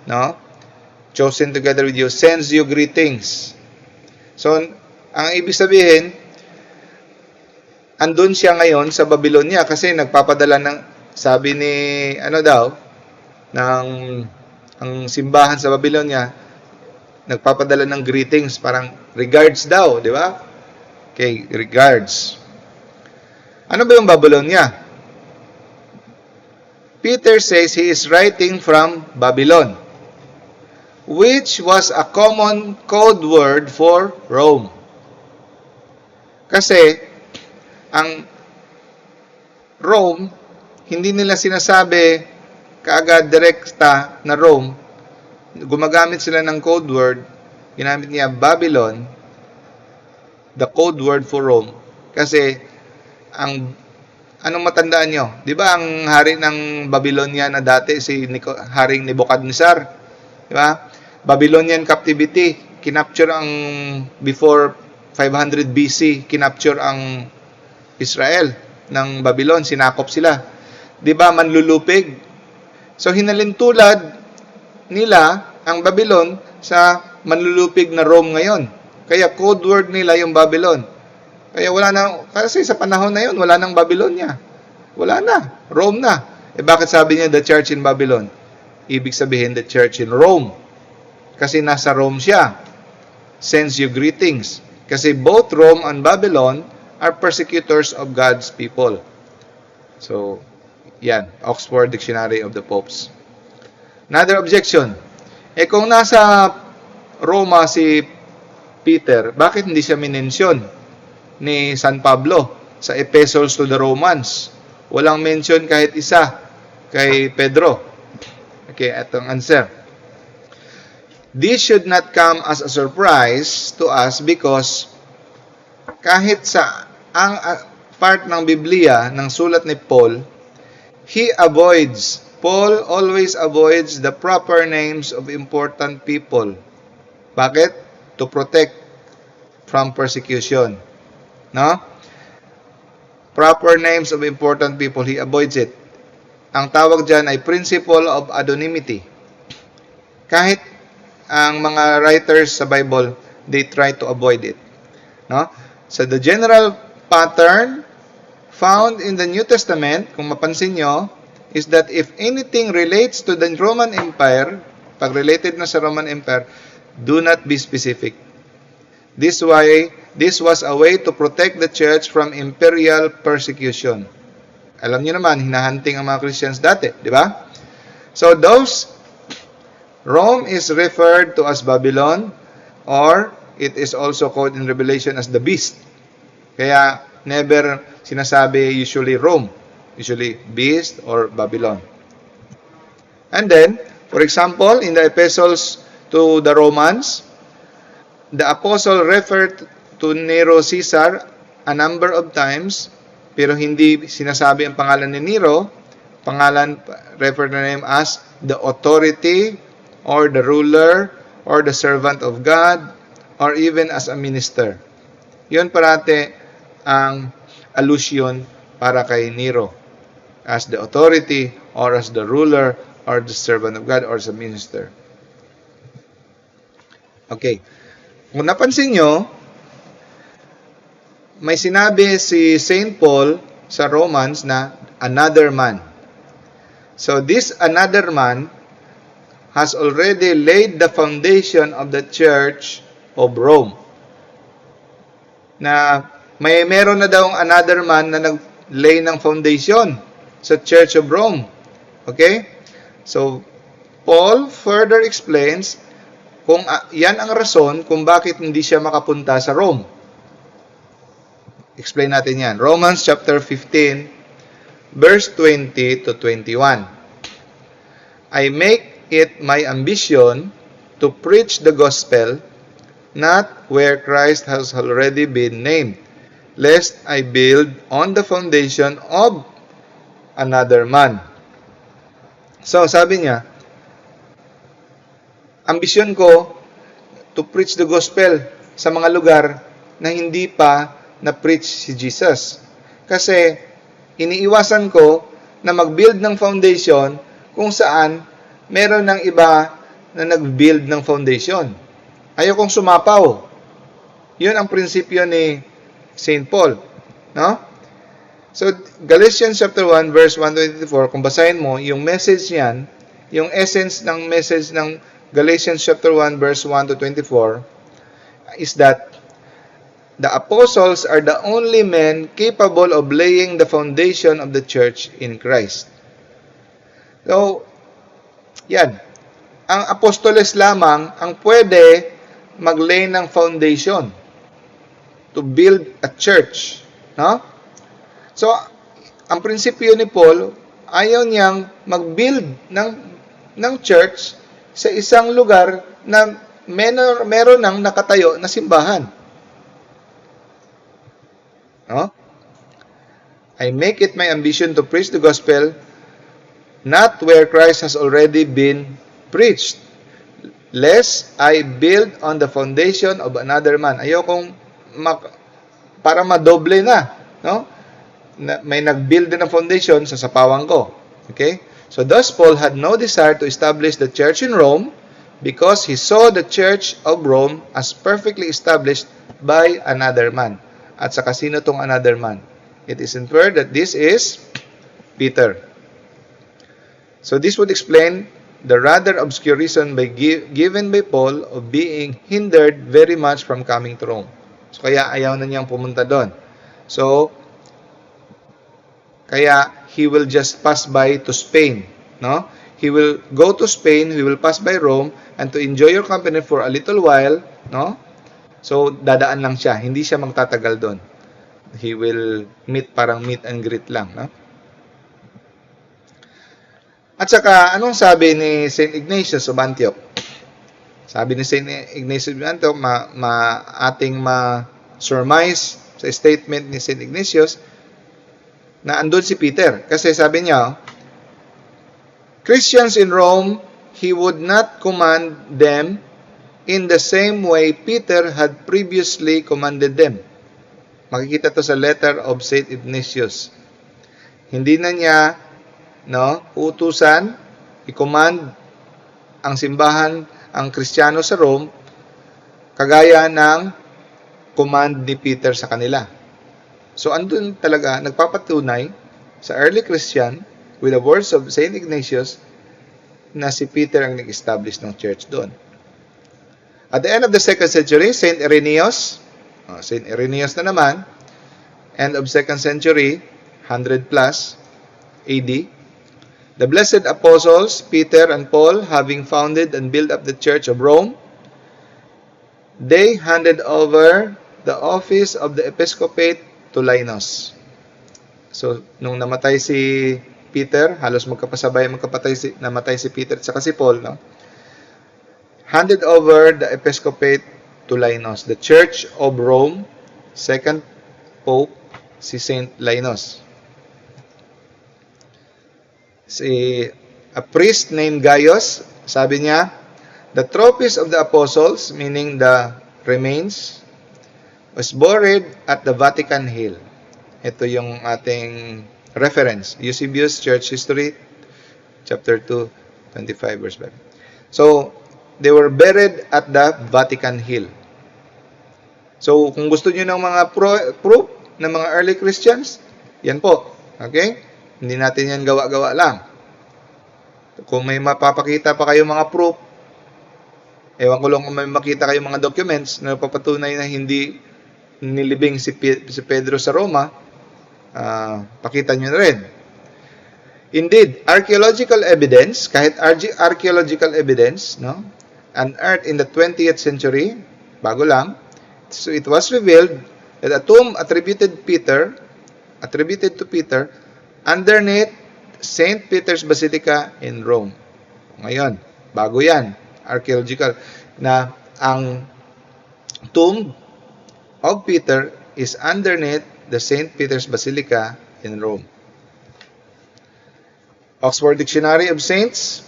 Speaker 1: no? Chosen together with you, sends you greetings. So, ang ibig sabihin, andun siya ngayon sa Babylonia kasi nagpapadala ng, sabi ni, ang simbahan sa Babylonia, nagpapadala ng greetings, parang regards daw, di ba? Okay, regards. Ano ba yung Babylonia? Peter says he is writing from Babylon, which was a common code word for Rome. Kasi, ang Rome, hindi nila sinasabi kaagad direkta na Rome. Gumagamit sila ng code word. Ginamit niya Babylon, the code word for Rome. Kasi, anong matandaan nyo? Di ba ang hari ng Babylonia na dati, si Haring Nebuchadnezzar? Di ba? Babylonian captivity, kinapture ang, before 500 BC, kinapture ang Israel ng Babylon, sinakop sila. Di ba, manlulupig? So, hinalintulad nila ang Babylon sa manlulupig na Rome ngayon. Kaya code word nila yung Babylon. Kaya kasi sa panahon na yun, wala nang Babylonia. Wala na. Rome na. Bakit sabi niya the church in Babylon? Ibig sabihin the church in Rome. Kasi nasa Rome siya. Sends you greetings. Kasi both Rome and Babylon are persecutors of God's people. So, yan. Oxford Dictionary of the Popes. Another objection. Kung nasa Roma si Peter, bakit hindi siya minensyon ni San Pablo sa Epistles to the Romans? Walang mention kahit isa kay Pedro. Okay, itong answer. This should not come as a surprise to us because kahit sa ang part ng Biblia ng sulat ni Paul, Paul always avoids the proper names of important people. Bakit? To protect from persecution. No? Proper names of important people, he avoids it. Ang tawag dyan ay principle of anonymity. Kahit ang mga writers sa Bible, they try to avoid it. No? So the general pattern found in the New Testament, kung mapansin nyo, is that if anything relates to the Roman Empire, pag related na sa Roman Empire, do not be specific. This was a way to protect the church from imperial persecution. Alam niyo naman, hinahunting ang mga Christians dati, di ba? So Rome is referred to as Babylon, or it is also called in Revelation as the beast. Kaya never sinasabi usually Rome, usually beast or Babylon. And then, for example, in the epistles to the Romans, the apostle referred to Nero Caesar a number of times, pero hindi sinasabi ang pangalan ni Nero. Pangalan, referred to him as the authority or the ruler or the servant of God or even as a minister. Yun parate ang allusion para kay Nero as the authority or as the ruler or the servant of God or as a minister. Okay. Kung napansin nyo, may sinabi si St. Paul sa Romans na another man. So this another man has already laid the foundation of the Church of Rome. Na meron na daw another man na nag-lay ng foundation sa Church of Rome. Okay? So Paul further explains kung yan ang rason kung bakit hindi siya makapunta sa Rome. Explain natin yan. Romans chapter 15, verse 20 to 21. I make it my ambition to preach the gospel, not where Christ has already been named, lest I build on the foundation of another man. So, sabi niya, ambisyon ko to preach the gospel sa mga lugar na hindi pa na-preach si Jesus. Kasi, iniiwasan ko na mag-build ng foundation kung saan meron ng iba na nag-build ng foundation. Ayokong sumapaw. Yun ang prinsipyo ni St. Paul. No? So, Galatians chapter 1, verse 1-24, kung basahin mo, yung message niyan, yung essence ng message ng Galatians chapter 1, verse 1-24, is that the apostles are the only men capable of laying the foundation of the church in Christ. So, yan. Ang apostoles lamang ang pwede mag-lay ng foundation to build a church. No? So, ang prinsipyo ni Paul, ayaw niyang mag-build ng church sa isang lugar na meron ng nakatayo na simbahan. No? I make it my ambition to preach the gospel not where Christ has already been preached, lest I build on the foundation of another man. Ayokong para madoble na, no? May nag-build din ng foundation sa sapawan ko. Okay? So thus Paul had no desire to establish the church in Rome because he saw the church of Rome as perfectly established by another man. At saka sino tong another man? It is inferred that this is Peter. So this would explain the rather obscure reason given by Paul of being hindered very much from coming to Rome. So kaya ayaw na niyang pumunta doon. So kaya he will just pass by to Spain, no? He will go to Spain, he will pass by Rome, and to enjoy your company for a little while, no? So dadaan lang siya, hindi siya magtatagal doon. He will parang meet and greet lang, no? At saka, anong sabi ni St. Ignatius of Antioch? Sabi ni St. Ignatius of Antioch, ating ma-surmise sa statement ni St. Ignatius, na andun si Peter. Kasi sabi niya, Christians in Rome, he would not command them in the same way Peter had previously commanded them. Makikita to sa letter of St. Ignatius. Hindi na niya utusan, i-command ang simbahan, ang Kristiyano sa Rome, kagaya ng command ni Peter sa kanila. So, andun talaga, nagpapatunay sa early Christian, with the words of St. Ignatius, na si Peter ang nag-establish ng church doon. At the end of the 2nd century, St. Irenaeus na naman, end of 2nd century, 100 plus, AD. The blessed apostles, Peter and Paul, having founded and built up the Church of Rome, they handed over the office of the episcopate to Linus. So, nung namatay si Peter, halos namatay si Peter at saka si Paul, no? Handed over the episcopate to Linus. The Church of Rome, second Pope, si Saint Linus. A priest named Gaius, sabi niya, the trophies of the apostles, meaning the remains, was buried at the Vatican Hill. Ito yung ating reference. Eusebius Church History, chapter 2, 25, verse 5. So, they were buried at the Vatican Hill. So, kung gusto nyo ng mga proof ng mga early Christians, yan po. Okay? Hindi natin yan gawa-gawa lang. Kung may mapapakita pa kayo mga proof, ewan ko lang kung may makita kayo mga documents na papatunay na hindi nilibing si Pedro sa Roma, pakita nyo na rin. Indeed, archaeological evidence, kahit archaeological evidence, no, unearthed in the 20th century, bago lang, so it was revealed that a tomb attributed to Peter underneath St. Peter's Basilica in Rome. Ngayon, bago yan, archaeological, na ang tomb of Peter is underneath the St. Peter's Basilica in Rome. Oxford Dictionary of Saints,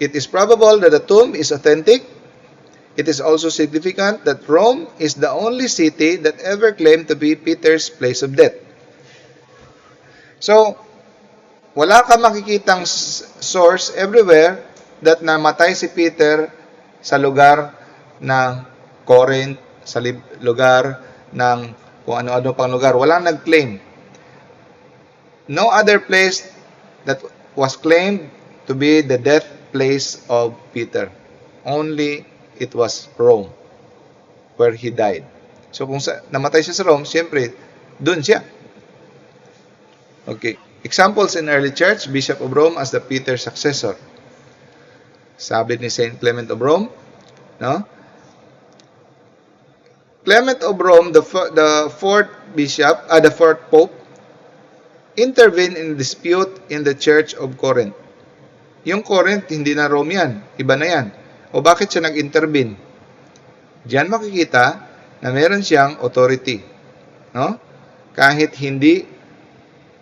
Speaker 1: it is probable that the tomb is authentic. It is also significant that Rome is the only city that ever claimed to be Peter's place of death. So, wala ka makikitang source everywhere that namatay si Peter sa lugar ng Corinth, sa lugar ng kung ano-ano pang lugar. Walang nag-claim. No other place that was claimed to be the death place of Peter. Only it was Rome where he died. So kung namatay siya sa Rome, siyempre, dun siya. Okay. Examples in early church, Bishop of Rome as the Peter successor. Sabi ni Saint Clement of Rome, no? Clement of Rome, the fourth pope, intervened in dispute in the Church of Corinth. Yung Corinth, hindi na Rome yan. Iba na yan. O bakit siya nag-intervene? Diyan makikita na meron siyang authority. No? Kahit hindi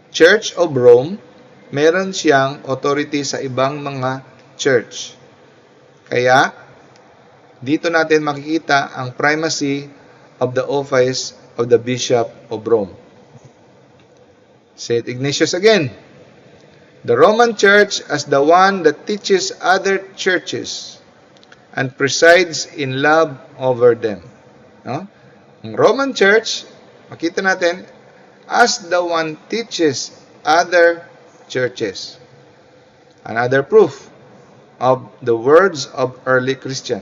Speaker 1: Church of Rome, meron siyang authority sa ibang mga church. Kaya, dito natin makikita ang primacy of the office of the Bishop of Rome. Saint Ignatius again, the Roman Church as the one that teaches other churches and presides in love over them. No? Ang Roman Church, makita natin, as the one teaches other churches. Another proof of the words of early Christian.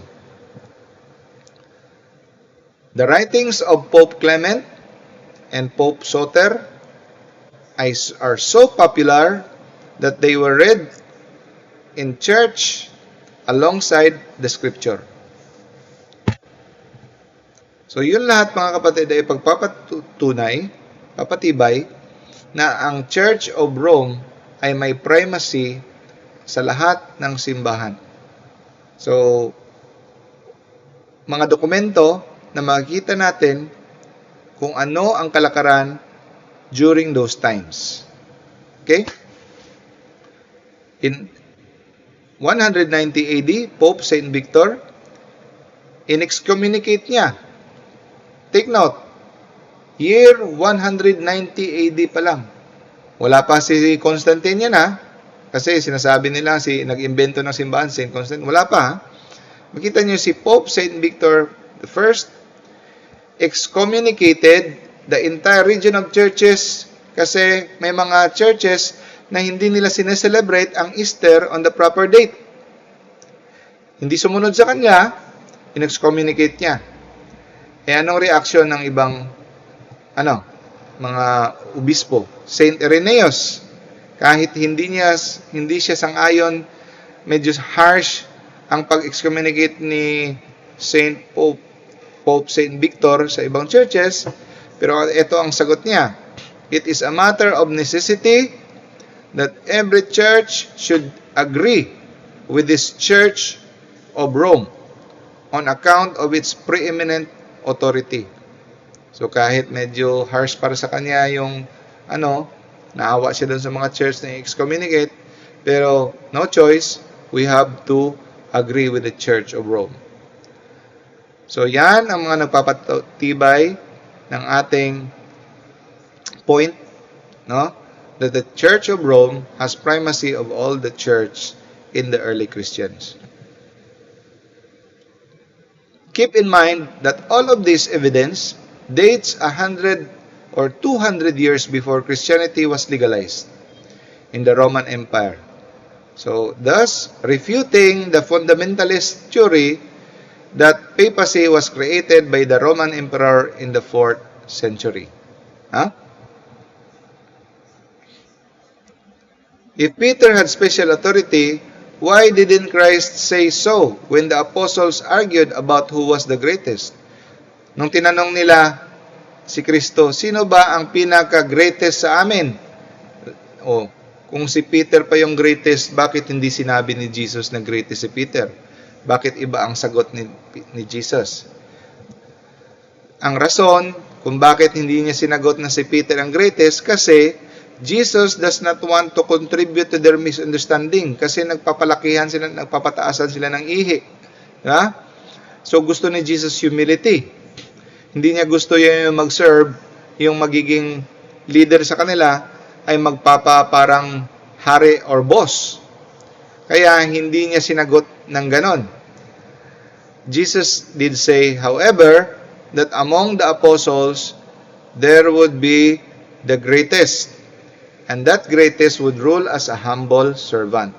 Speaker 1: The writings of Pope Clement and Pope Soter are so popular that they were read in church alongside the scripture. So yun lahat mga kapatid ay papatibay na ang Church of Rome ay may primacy sa lahat ng simbahan. So, mga dokumento na makikita natin kung ano ang kalakaran during those times. Okay? In 190 AD, Pope Saint Victor, in-excommunicate niya. Take note, year 190 AD pa lang. Wala pa si Constantine yan, ha? Kasi sinasabi nila nag-imbento ng simbahan, Saint Constantine. Wala pa, ha? Makita niyo si Pope Saint Victor I excommunicated the entire region of churches kasi may mga churches na hindi nila sineselebrate ang Easter on the proper date. Hindi sumunod sa kanya, in-excommunicate niya. Anong reaction ng ibang mga obispo? Saint Irenaeus, Kahit hindi siya sang-ayon, medyo harsh ang pag-excommunicate ni Pope Saint Victor sa ibang churches, pero ito ang sagot niya. It is a matter of necessity that every church should agree with this Church of Rome on account of its preeminent authority. So kahit medyo harsh para sa kanya yung naawa siya dun sa mga church na excommunicate, pero no choice, we have to agree with the Church of Rome. So yan ang mga nagpapatibay ng ating point, no? That the Church of Rome has primacy of all the church in the early Christians. Keep in mind that all of this evidence dates 100 or 200 years before Christianity was legalized in the Roman Empire. So, thus, refuting the fundamentalist theory that papacy was created by the Roman Emperor in the 4th century. If Peter had special authority, why didn't Christ say so when the apostles argued about who was the greatest? Nung tinanong nila si Kristo, sino ba ang pinaka-greatest sa amin? Kung si Peter pa yung greatest, bakit hindi sinabi ni Jesus na greatest si Peter? Bakit iba ang sagot ni Jesus? Ang rason kung bakit hindi niya sinagot na si Peter ang greatest, kasi Jesus does not want to contribute to their misunderstanding, kasi nagpapataasan sila ng ihi. So gusto ni Jesus humility. Hindi niya gusto yung mag-serve, yung magiging leader sa kanila ay parang hari or boss. Kaya hindi niya sinagot ng ganon. Jesus did say, however, that among the apostles, there would be the greatest. And that greatest would rule as a humble servant.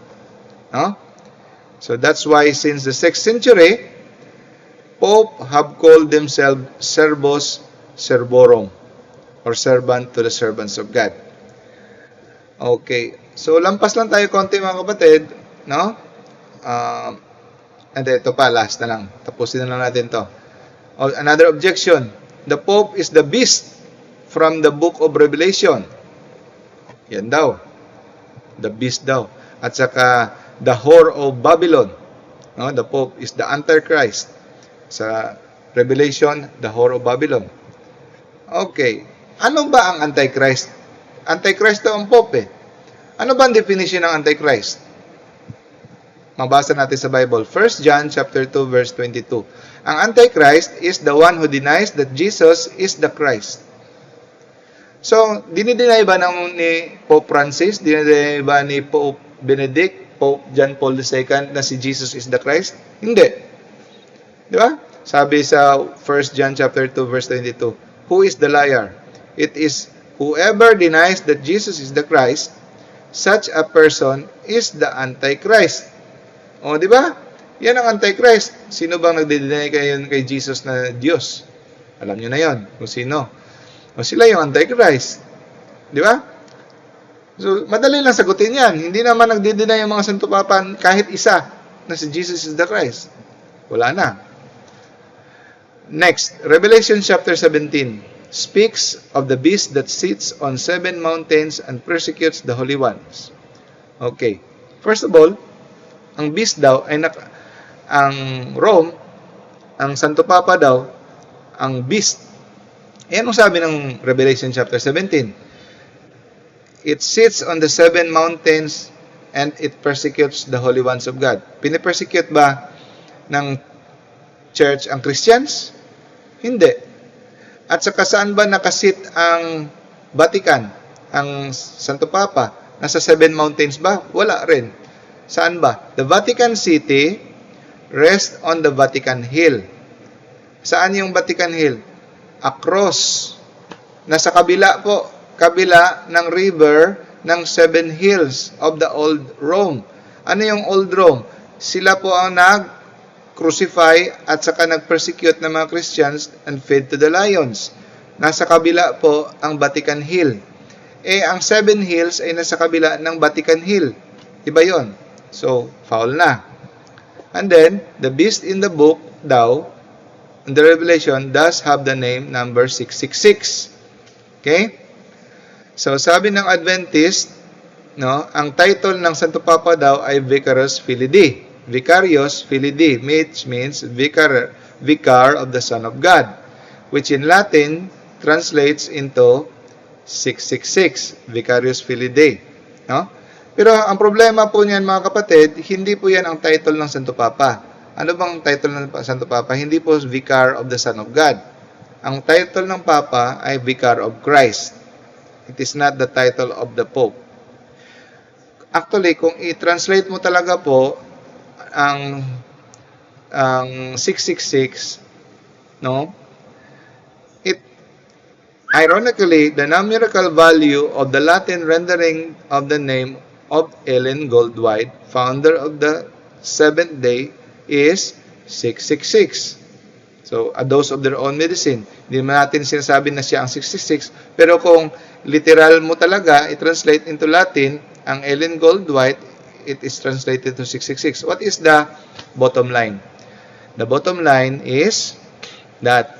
Speaker 1: So that's why since the 6th century, Pope have called themselves servos servorum, or servant to the servants of God. Okay. So, lampas lang tayo konti mga kapatid, no? And ito pa, last na lang. Tapusin na lang natin to. Another objection. The Pope is the beast from the book of Revelation. Yan daw. The beast daw. At saka, the whore of Babylon. No? The Pope is the Antichrist. Sa Revelation, the whore of Babylon. Okay. Ano ba ang Antichrist? Antichrist daw ang Pope. Ano ba ang definition ng Antichrist? Mabasa natin sa Bible. 1 John chapter 2 verse 22. Ang Antichrist is the one who denies that Jesus is the Christ. So, dinideny ba ni Pope Francis? Dinideny ba ni Pope Benedict, Pope John Paul II na si Jesus is the Christ? Hindi. Di ba? Sabi sa 1 John chapter 2 verse 22, who is the liar? It is whoever denies that Jesus is the Christ, such a person is the Antichrist. Di ba? Yan ang Antichrist. Sino bang nagde-deny kay Jesus na Diyos? Alam niyo na yon kung sino. Sila yung Antichrist. Di ba? So, madali lang sagutin yan. Hindi naman nagde-deny yung mga Santo Papa kahit isa na si Jesus is the Christ. Wala na. Next, Revelation chapter 17 speaks of the beast that sits on 7 mountains and persecutes the holy ones. Okay. First of all, ang beast daw ay ang Rome, ang Santo Papa daw, ang beast. Ayan ang sabi ng Revelation chapter 17. It sits on the 7 mountains and it persecutes the holy ones of God. Pinipersecute ba ng church ang Christians? Hindi. At saka saan ba nakasit ang Vatican, ang Santo Papa? Nasa 7 mountains ba? Wala rin. Saan ba? The Vatican City rests on the Vatican Hill. Saan yung Vatican Hill? Across. Nasa kabila po. Kabila ng river ng 7 hills of the Old Rome. Ano yung Old Rome? Sila po ang crucify at saka nag-persecute ng mga Christians and fed to the lions. Nasa kabila po ang Vatican Hill. ang Seven Hills ay nasa kabila ng Vatican Hill. Iba yon. So, foul na. And then, the beast in the book daw, in the Revelation, does have the name number 666. Okay? So, sabi ng Adventist, no, ang title ng Santo Papa daw ay Vicarius Filii. Vicarius Filii, which means vicar of the Son of God, which in Latin translates into 666, Vicarius Filii. No? Pero ang problema po niyan, mga kapatid, hindi po yan ang title ng Santo Papa. Ano bang title ng Santo Papa? Hindi po Vicar of the Son of God. Ang title ng Papa ay Vicar of Christ. It is not the title of the Pope. Actually, kung i-translate mo talaga po ang 666, no? Ironically, the numerical value of the Latin rendering of the name of Ellen Goldwhite, founder of the Seventh Day, is 666. So, a dose of their own medicine. Hindi man natin sinasabi na siya ang 666, pero kung literal mo talaga, i-translate into Latin, ang Ellen Goldwhite, it is translated to 666. What is the bottom line? The bottom line is that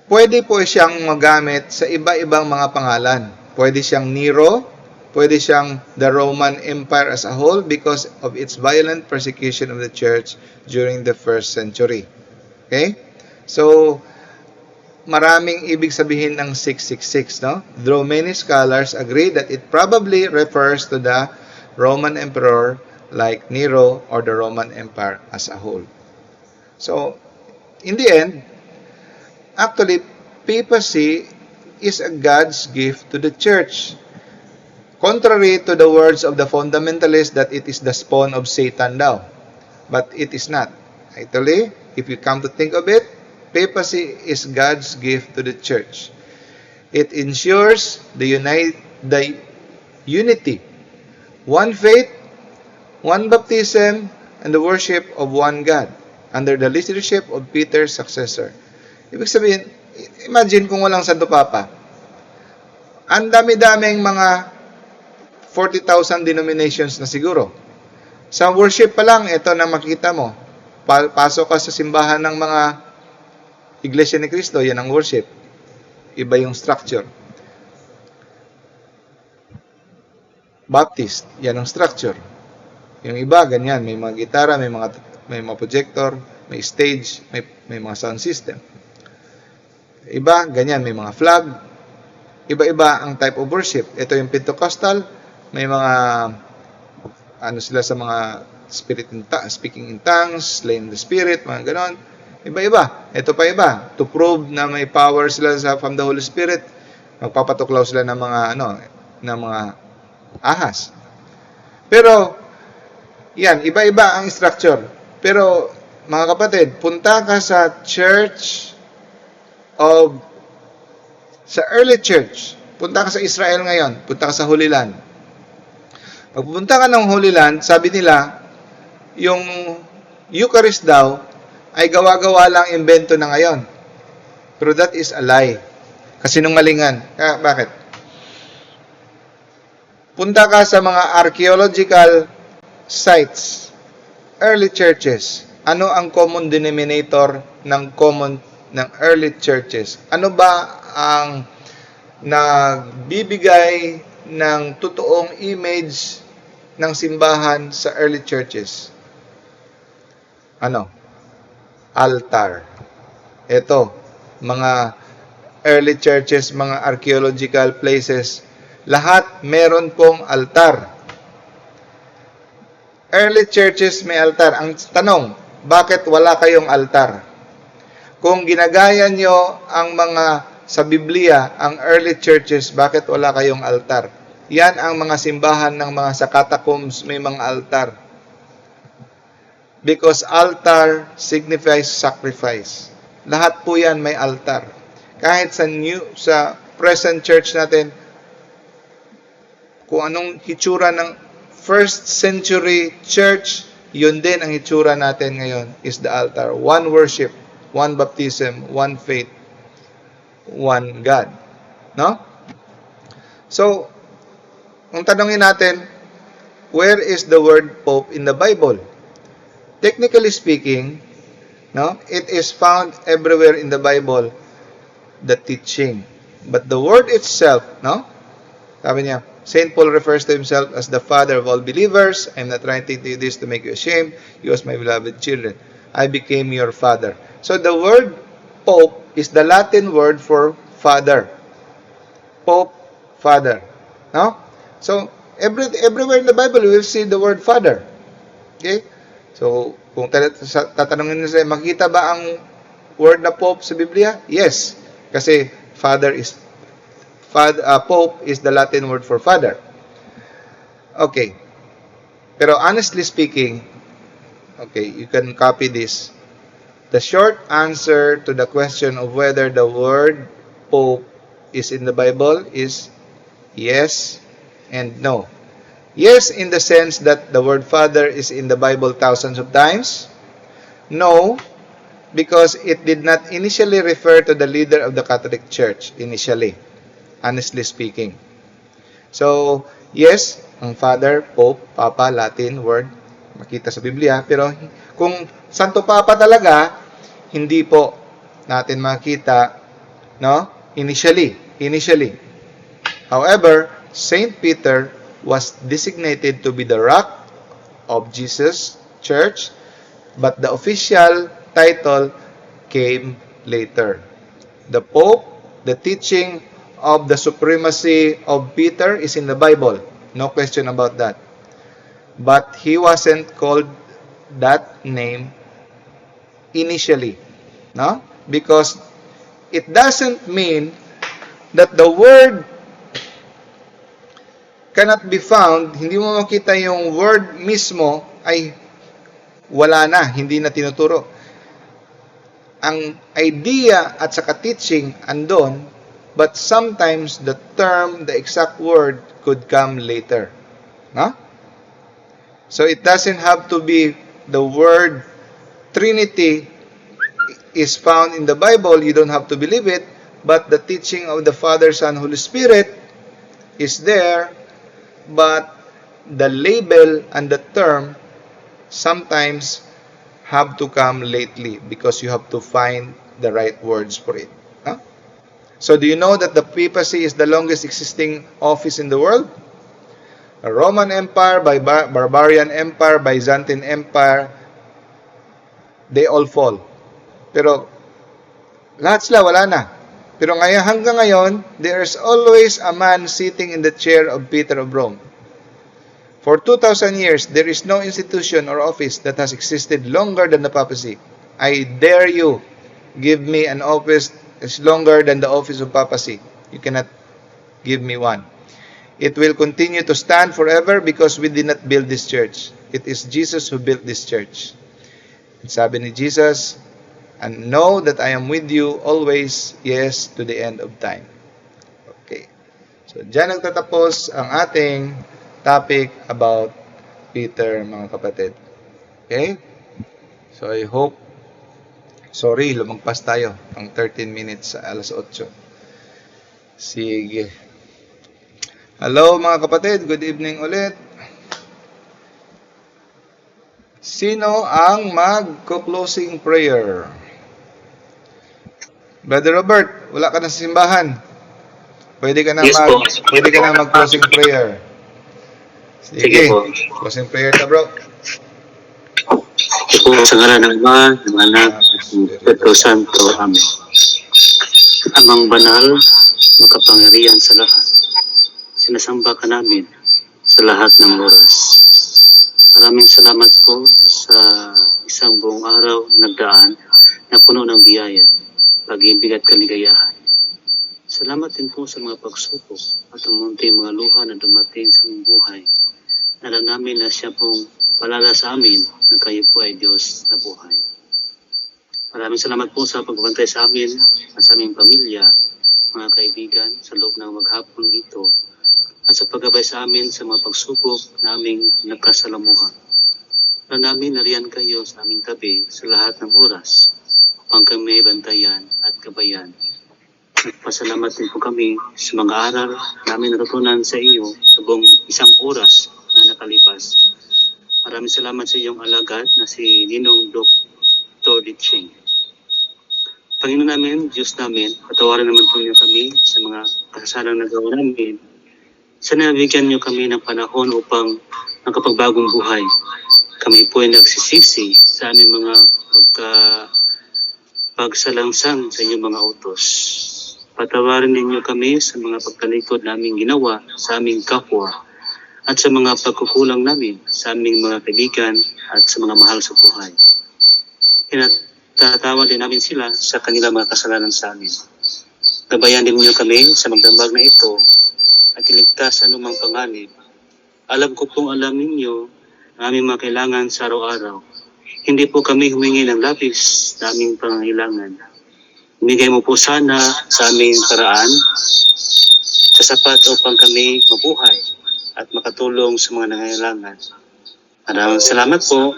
Speaker 1: pwede po siyang magamit sa iba-ibang mga pangalan. Pwede siyang Nero, pwede siyang the Roman Empire as a whole because of its violent persecution of the church during the 1st century. Okay? So, maraming ibig sabihin ng 666, no? Though many scholars agree that it probably refers to the Roman emperor like Nero or the Roman Empire as a whole. So, in the end, actually, papacy is a God's gift to the church. Contrary to the words of the fundamentalists that it is the spawn of Satan daw. But it is not. Actually, if you come to think of it, papacy is God's gift to the church. It ensures the unity, one faith, one baptism, and the worship of one God under the leadership of Peter's successor. Ibig sabihin, imagine kung walang Santo Papa. Ang dami-daming mga 40,000 denominations na siguro. Sa worship pa lang, ito na makita mo. Pasok ka sa simbahan ng mga Iglesia ni Cristo, yan ang worship. Iba yung structure. Baptist, yan ang structure. Yung iba, ganyan. May mga gitara, may mga projector, may stage, may mga sound system. Iba, ganyan, may mga flag. Iba-iba ang type of worship. Ito yung Pentecostal, may mga sila sa mga speaking in tongues, slaying the spirit, mga ganon. Iba-iba. Ito pa iba. To prove na may power sila from the Holy Spirit, magpapatuklaw sila ng mga ahas. Pero yan, iba-iba ang structure. Pero mga kapatid, punta ka sa early church. Punta ka sa Israel ngayon. Punta ka sa Holy Land. Pag pupunta ka ng Holy Land, sabi nila, yung Eucharist daw, ay gawa-gawa lang invento na ngayon. Pero that is a lie. Kasinungalingan. Bakit? Punta ka sa mga archaeological sites, early churches. Ano ang common denominator ng early churches? Ano ba ang nagbibigay ng totoong image ng simbahan sa early churches? Ano? Altar. Ito, mga early churches, mga archaeological places, lahat meron pong altar. Early churches may altar. Ang tanong, bakit wala kayong altar? Kung ginagaya nyo ang mga sa Biblia, ang early churches, bakit wala kayong altar? Yan ang mga simbahan ng mga sa catacombs, may mga altar. Because altar signifies sacrifice. Lahat po yan may altar. Kahit sa present church natin, kung anong hitsura ng first century church, yun din ang hitsura natin ngayon is the altar. One worship, one baptism, one faith, one God. No? So, kung tanongin natin, where is the word Pope in the Bible? Technically speaking, no, it is found everywhere in the Bible, the teaching. But the word itself, no, sabi niya, St. Paul refers to himself as the father of all believers. I'm not writing to you this to make you ashamed. You as my beloved children. I became your father. So the word Pope is the Latin word for father. Pope, father. No? So, everywhere in the Bible, we will see the word father. Okay? So, kung tatanungin nyo sila, makita ba ang word na Pope sa Biblia? Yes. Kasi Pope is the Latin word for father. Okay. Pero honestly speaking, okay, you can copy this. The short answer to the question of whether the word Pope is in the Bible is yes and no. Yes, in the sense that the word Father is in the Bible thousands of times. No, because it did not initially refer to the leader of the Catholic Church, initially, honestly speaking. So, yes, ang Father, Pope, Papa, Latin word, makita sa Biblia. Pero kung Santo Papa talaga, hindi po natin makita, no? Initially. However, Saint Peter was designated to be the rock of Jesus' church, but the official title came later. The Pope, the teaching of the supremacy of Peter is in the Bible. No question about that. But he wasn't called that name initially. No? Because it doesn't mean that the word cannot be found, hindi mo makita yung word mismo ay wala na, hindi na tinuturo. Ang idea at saka teaching andon, but sometimes the term, the exact word could come later. No? So it doesn't have to be the word Trinity is found in the Bible, you don't have to believe it, but the teaching of the Father, Son, Holy Spirit is there, but the label and the term sometimes have to come lately because you have to find the right words for it. Huh? So do you know that the papacy is the longest existing office in the world? A Roman Empire, by Barbarian Empire, Byzantine Empire, they all fall. Pero lahat sila wala na. Pero ngayon, hanggang ngayon, there's always a man sitting in the chair of Peter of Rome. For 2,000 years, there is no institution or office that has existed longer than the papacy. I dare you, give me an office that's longer than the office of papacy. You cannot give me one. It will continue to stand forever because we did not build this church. It is Jesus who built this church. Sabi ni Jesus, and know that I am with you always, yes, to the end of time. Okay. So, dyan nagtatapos ang ating topic about Peter, mga kapatid. Okay? So, I hope, sorry, lumagpas tayo ang 13 minutes sa alas 8. Sige. Hello, mga kapatid. Good evening ulit. Sino ang mag-closing prayer? Brother Robert, wala ka na sa simbahan. Pwede ka na mag-closing prayer. Sige po. Closing prayer na, bro.
Speaker 2: Ito po sa ngalan ng Ama, ng Anak, ng Espiritu Santo. Amen. Amang banal, makapangyarihan sa lahat. Sinasamba ka namin sa lahat ng oras. Maraming salamat po sa isang buong araw nagdaan na puno ng biyaya, pag-ibig at kaligayahan. Salamat din po sa mga pagsubok at ang munting mga luha na dumating sa aming buhay. Alam namin na siya pong palala sa amin na kayo po ay Diyos na buhay. Maraming salamat po sa pagbabantay sa amin at sa aming pamilya, mga kaibigan, sa loob ng maghapon ito at sa paggabay sa amin sa mga pagsubok na aming nagkasalamuhan. Alam namin na riyan kayo sa aming tabi sa lahat ng oras upang kami bantayan at gabayan. Nagpasalamat natin po kami sa mga aral namin natutunan sa iyo sa buong 1 oras na nakalipas. Maraming salamat sa iyong alagad na si Ninong Dr. Ditching. Panginoon namin, Diyos namin, patawarin naman po niyo kami sa mga kasasalang nagawa namin. Sana bigyan niyo kami ng panahon upang makapagbagong buhay. Kami po ay nagsisisi sa aming mga pagsalangsang sa inyong mga utos. Patawarin ninyo kami sa mga pagtalikod naming ginawa sa aming kapwa at sa mga pagkukulang namin sa aming mga kaibigan at sa mga mahal sa buhay. Tatawa din namin sila sa kanilang mga kasalanan sa amin. Gabayan din niyo kami sa magdambag na ito at iligtas sa anumang panganib. Alam ko pong alam ninyo ang aming mga kailangan sa araw-araw. Hindi po kami humingi ng labis na aming pangangailangan. Bigay mo po sana sa aming paraan sa sapat upang kami mabuhay at makatulong sa mga nangailangan. Maraming salamat po.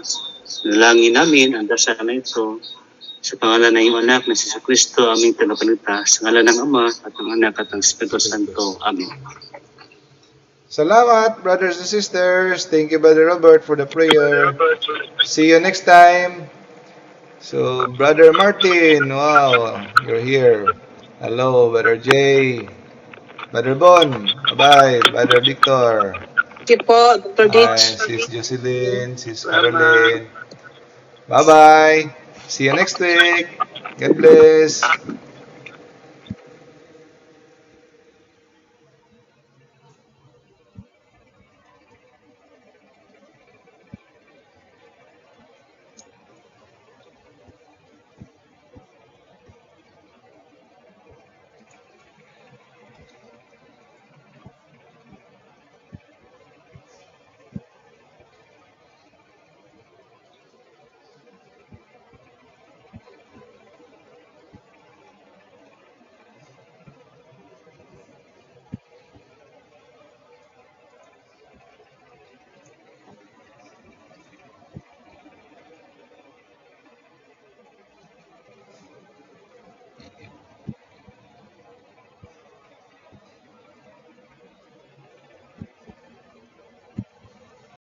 Speaker 2: Nalangin namin ang dasal na ito sa pangalan ng iyong anak na si Kristo, aming tagapagligtas, sa ngalan ng Ama at ng Anak at ng Espiritu Santo. Amen.
Speaker 1: Salamat, brothers and sisters. Thank you, Brother Robert, for the prayer. See you next time. So, Brother Martin, wow, you're here. Hello, Brother Jay. Brother Bon, bye-bye. Brother Victor.
Speaker 3: Thank you po, Dr.
Speaker 1: Hi,
Speaker 3: Ditch.
Speaker 1: Sis Jocelyn, Sis Caroline. Bye-bye. See you next week. God bless.